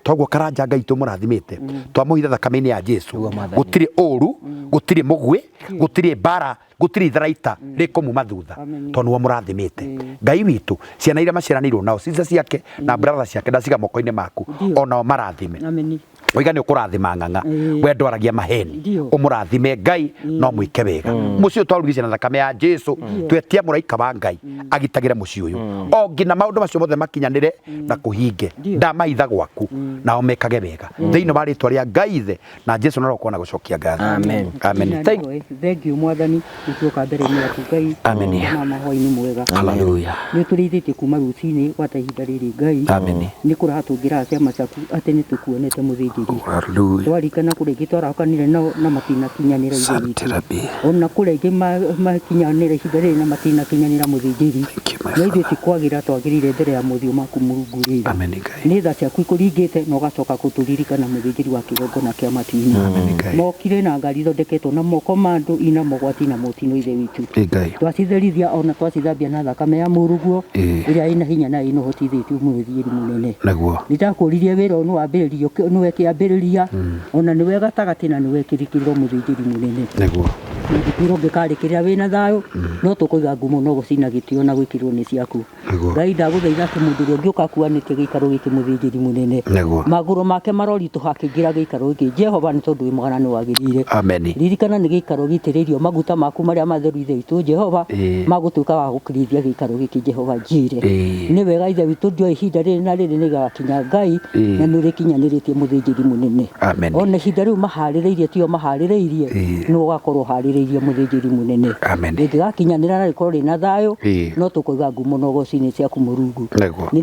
Toguo Karanja Ngai tũmũrathimĩte, twamũhitha thakame-inĩ ya Jesu. Nĩguo Mwathani. Gũtirĩ ũru, gũtirĩ mũguĩ, gũtirĩ mbara. Gũtirĩ itharaita rĩkũmuma thutha Amen. tondũ nĩwe mũrathimĩte. Ngai witũ, ciana iria maciaranĩirwo nao, sister ciake na brother ciake, ndaciga moko-inĩ maku. Ndio. Onao marathime. Ameni. Oiga nĩ ũkũrathima ng'ang'a. Ĩĩ. We ndwaragia maheni. Ndio. Ũmũrathime Ngai no mwĩke wega. Mũciĩ ũyũ twarugicĩa na thakame ya Jesu, twetia mũraika wa Ngai agitagĩre mũciĩ ũyũ o nginya maũndũ macio mothe makinyanĩre na kũhinge. Ndio. Ndamahitha gwaku nao mekage wega thĩinĩ wa rĩtwa rĩa Ngai Ithe na Jesu na Roho na gũcokia ngatho. Amen. Amen. Thank- Thank you mwathani nĩtuoka mbere-inĩ yaku Ngai. Amen. Na mahoya-inĩ mwega. Hallelujah. Nĩ ũtũrĩithĩtie kuma rũcinĩ gwata ihinda rĩrĩ Ngai. Amen. Nĩ kũraha tũngĩraha ciama ciaku atĩ nĩ tũkuonete mũthĩnjĩri. Hallelujah. Twarikana kũrĩa ingĩ twarahokanire nao na matinakinyanĩra Ithe Asante witũ. Rabbi. Ona kũrĩa ingĩ makinyanĩra ihinda rĩrĩ na matinakinyanĩra mũthĩnjĩri. Thank you, my No ithuĩ Father. ti kwagĩra twagĩrĩire mbere ya mothiũ maku Mũrungu rĩrĩ. Amen Ngai. Nĩ tha ciaku ikũringĩte na ũgacoka kũtũririkana mũthĩnjĩri wa kĩgongona kĩa matu-inĩ. Amen Ngai. Mokire na ngari ithondeketwo na moko ma andũ ina mogwati na motino Ithe witũ. Ĩ Ngai. Twacitherithia ona twacithambia na thakame ya mũrũguo Ĩ. ĩrĩa ĩna hinya na ĩna ũhoti Ithe witũ mũthĩnjĩri mũnene. Naguo. Nĩndakũririe wĩra ũyũ nĩwambĩrĩrio nĩwe kĩambĩrĩria ona nĩwe gatagatĩ na nĩwe kĩrĩkĩrĩro mũthĩnjĩri mũnene. Naguo. Ngĩkwĩrwo ũngĩkarĩkĩrĩra wĩna thayũ no tũkũiga ngumo no gũcina gĩtĩo na gwĩkĩrwo nĩ ciaku. Nĩguo. Ngai ndagũthaitha atĩ mũndũ ũrĩa ũngĩũka akuanĩtie gĩikaro gĩkĩ mũthĩnjĩri mũnene. Nĩguo. Magũrũ make maroritũha akĩingĩra gĩikaro gĩkĩ Jehova nĩ tondũ wĩ mwega na nĩ wagĩrĩire. Amen. Ririkana nĩ gĩikaro gĩitĩrĩirio maguta maku marĩa matheru Ithe witũ Jehova Ĩĩ. magũtuĩka wa gũkĩrĩithia gĩikaro gĩkĩ Jehova Njire. Ĩĩ. Nĩ wega Ithe witũ ndioĩ ihinda rĩrĩ na rĩrĩ nĩrĩgakinya Ngai Ĩĩ. na nĩ ũrĩkinyanĩrĩtie mũthĩnjĩri mũnene. Amen. Ona ihinda rĩu maharĩrĩirie tio maharĩrĩirie Ĩĩ. nĩ ũgakorwo ũharĩrĩirie mũthĩnjĩri mũnene. Amen. Rĩngĩgakinyanĩra na rĩkorwo rĩna thayũ Ĩĩ. no tũkoiga ngumo na ũgoci-inĩ ciaku Mũrungu. Nĩguo. Nĩ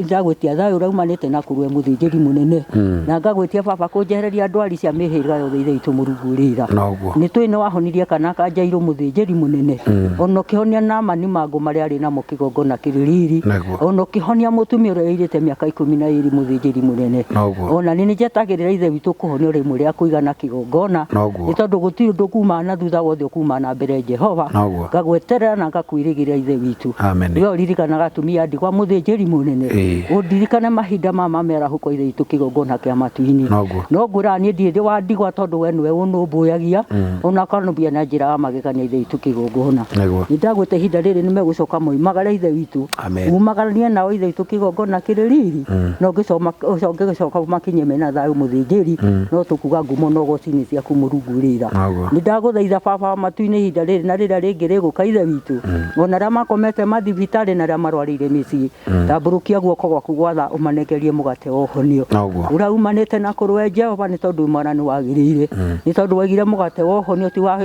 ndagwĩtia thayũ ũrĩa umanĩte na kũrũe mũthĩnjĩri mũnene na ngagwĩtia baba kũnjehereria ndwari cia mĩhĩrĩga yothe Ithe witũ Mũrungu ũrĩ tha. Noguo. Nĩ tũĩ nĩ wahonirie kana ka Jairũ mũthĩnjĩri mũnene ona ũkĩhonia Naamani mangũ marĩa arĩ namo kĩgongona kĩrĩ riri. Nĩguo. Ona ũkĩhonia mũtumia ũrĩa ũirĩte mĩaka 12 mũthĩnjĩri mũnene. Noguo. Ona nĩ njetagĩrĩra Ithe witũ kũhonio rĩmwe rĩa kũigana kĩgongona. Noguo. Nĩ tondũ gũtirĩ ũndũ kuma na thutha wothe ũkuma na mbere Jehova. Noguo. Ngagweterera na ngakwĩrĩgĩrĩra Ithe witũ. Amen. We ũririkanaga atumia a ndigwa mũthĩnjĩri mũnene. Ĩĩ. Ũndirikane mahinda ma mĩarahũko Ithe witũ kĩgongona kĩa matu-inĩ. Noguo. No ngwĩraga niĩ ndirĩ ndĩ wa ndigwa tondũ we nĩwe ũnũmbũyagia ona ũkanũmbia na njĩra ya magegania Ithe witũ kĩgongona. Nĩguo. Nĩ ndagwĩta ihinda rĩrĩ nĩ megũcoka moimagare Ithe witũ. Amen. Umagaranie nao Ithe witũ kĩgongona kĩrĩ riri na ũngĩcoka ũmakinyie mena thayũ mũthĩnjĩri no tũkuga ngumo na ũgoci-inĩ ciaku Mũrungu ũrĩ tha. Noguo. Nĩ ndagũthaitha baba wa matu-inĩ ihinda rĩrĩ na rĩrĩa rĩngĩ rĩgũka Ithe witũ ona arĩa makomete mathibitarĩ na arĩa marwarĩire mĩciĩ tambũrũkia guoko gwaku gwa tha ũmanengerie mũgate wa ũhonio Noguo. ũrĩa umanĩte na kũrũe Jehova nĩ tondũ mwana nĩ wagĩrĩire nĩ tondũ waigire mũgate wa ũhonio ti wa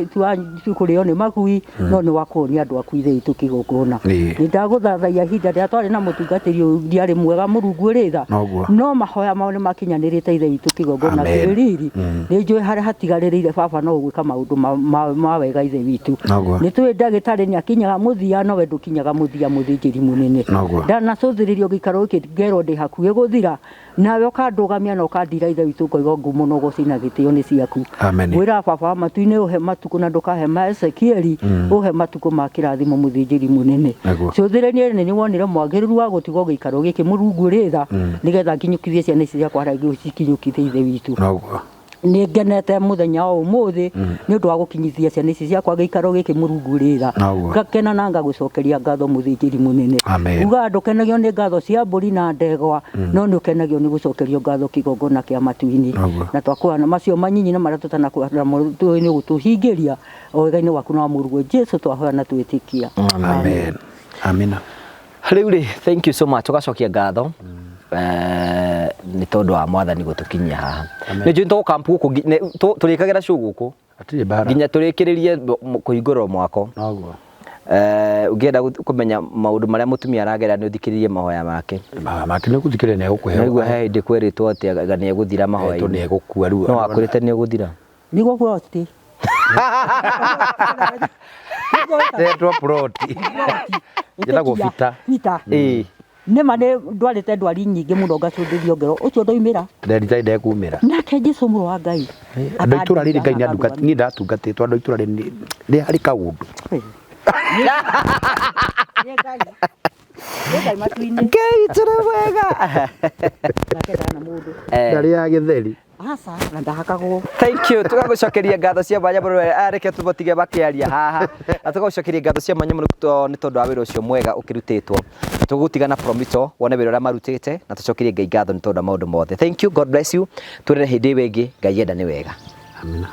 kũrĩo nĩ magui no nĩ wa kũhonia andũ aku Ithe witũ kĩgongona. Ĩĩ. Nĩ ndagũthathaiya ihinda rĩrĩa twarĩ na mũtungatĩri ũyũ ndiarĩ mwega Mũrungu ũrĩ tha Noguo. no mahoya mao nĩ makinyanĩrĩte Ithe witũ kĩgongona Amen. kĩrĩ riri. Nĩ njũĩ harĩa hatigarĩrĩire baba no ũgwĩka maũndũ ma wega Ithe witũ. Noguo. Nĩ tũĩ ndagĩtarĩ nĩ akinyaga mũthia no we ndũkinyaga mũthia mũthĩnjĩri mũnene. Noguo. Ndanacũthĩrĩrio gĩikaro gĩkĩ ngerwo ndĩ hakuhĩ gũthira nawe ũkandũgamia na ũkandira Ithe witũ ngoiga ngumo na ũgoci na gĩtĩo nĩ ciaku. Amen. Ngwĩra baba wa matu-inĩ ũhe matukũ na ndũkahe ma Ezekieli ũhe matukũ ma kĩrathimo mũthĩnjĩri mũnene. Nĩguo. Cũthĩrĩrie nĩ nĩwonire mwagĩrĩru wa gũtigwo gĩikaro gĩkĩ Mũrungu ũrĩ tha nĩgetha nginyũkithie ciana ici ciakwa harĩa cikinyũkithie Ithe witũ. Noguo. Nĩ ngenete mũthenya wa ũmũthĩ nĩ ũndũ wa gũkinyithia ciana ici ciakwa gĩikaro gĩkĩ Mũrungu ũrĩ tha. Noguo. Ngakena na ngagũcokeria ngatho mũthĩnjĩri mũnene. Amen. Ugaga ndũkenagio nĩ ngatho cia mbũri na ndegwa no nĩ ũkenagio nĩ gũcokerio ngatho kĩgongona kĩa matu-inĩ. Noguo. Na twakũhana macio manyinyi na marĩa tũtanakwĩra namo tũĩ nĩ ũgũtũhingĩria o wega-inĩ waku na wa Mũrũguo Jesu twahoya na twĩtĩkia. Amen. Amina. Rĩu rĩ, thank you so much ũgacokia ngatho nĩ tondũ wa mwathani gũtũkinyia haha. Nĩ njũĩ tũgũkampu gũkũ tũrĩkagĩra show gũkũ Hatirĩ mbara. nginya tũrĩkĩrĩrie kũhingũrwo mwako. Noguo. Ũngĩenda kũmenya maũndũ marĩa mũtumia aragerera nĩ ũthikĩrĩrie mahoya make. Mahoya make nĩ ũgũthikĩrĩria nĩ egũkũhe. Naigua he hĩndĩ kwerĩtwo atĩ anga nĩ egũthira Etwo nĩ mahoya-inĩ. egũkua rĩu. No wakwĩrĩte nĩ ũgũthira. Nĩguo ploti. Etwo ploti. Njĩtagwo Peter. Peter. Ĩĩ. Nĩ ma nĩ ndwarĩte ndwari nyingĩ mũno ngacũthĩrio ngero ũcio ndoimĩra. Nderitai ndekumĩra. Nake Jesu mũrũ wa Ngai. Andũ a itũra rĩrĩ Ngai nĩ andungatĩte, niĩ ndatungatĩtwo andũ a itũra rĩrĩ nĩ harĩ kaũndũ. Nĩ Ngai. Nĩ Ngai matu-inĩ. Ngai tũrĩ wega. Nake ndana mũndũ. Ndarĩaga gĩtheri. Aca, na ndahakagwo. Thank you. Tũgagũcokeria ngatho cia mwanya mũno. Reke tũmatige makĩaria haha. Na tũgagũcokeria ngatho cia mwanya mũno nĩ tondũ wa wĩra ũcio mwega ũkĩrutĩtwo. Tũgũtiga na Promito wone wĩra ũrĩa marutĩte na tũcokerie Ngai ngatho nĩ tondũ wa maũndũ mothe. Thank you. God bless you. Twĩrane hĩndĩ ĩyo ĩngĩ. Ngai enda nĩ wega. Amina.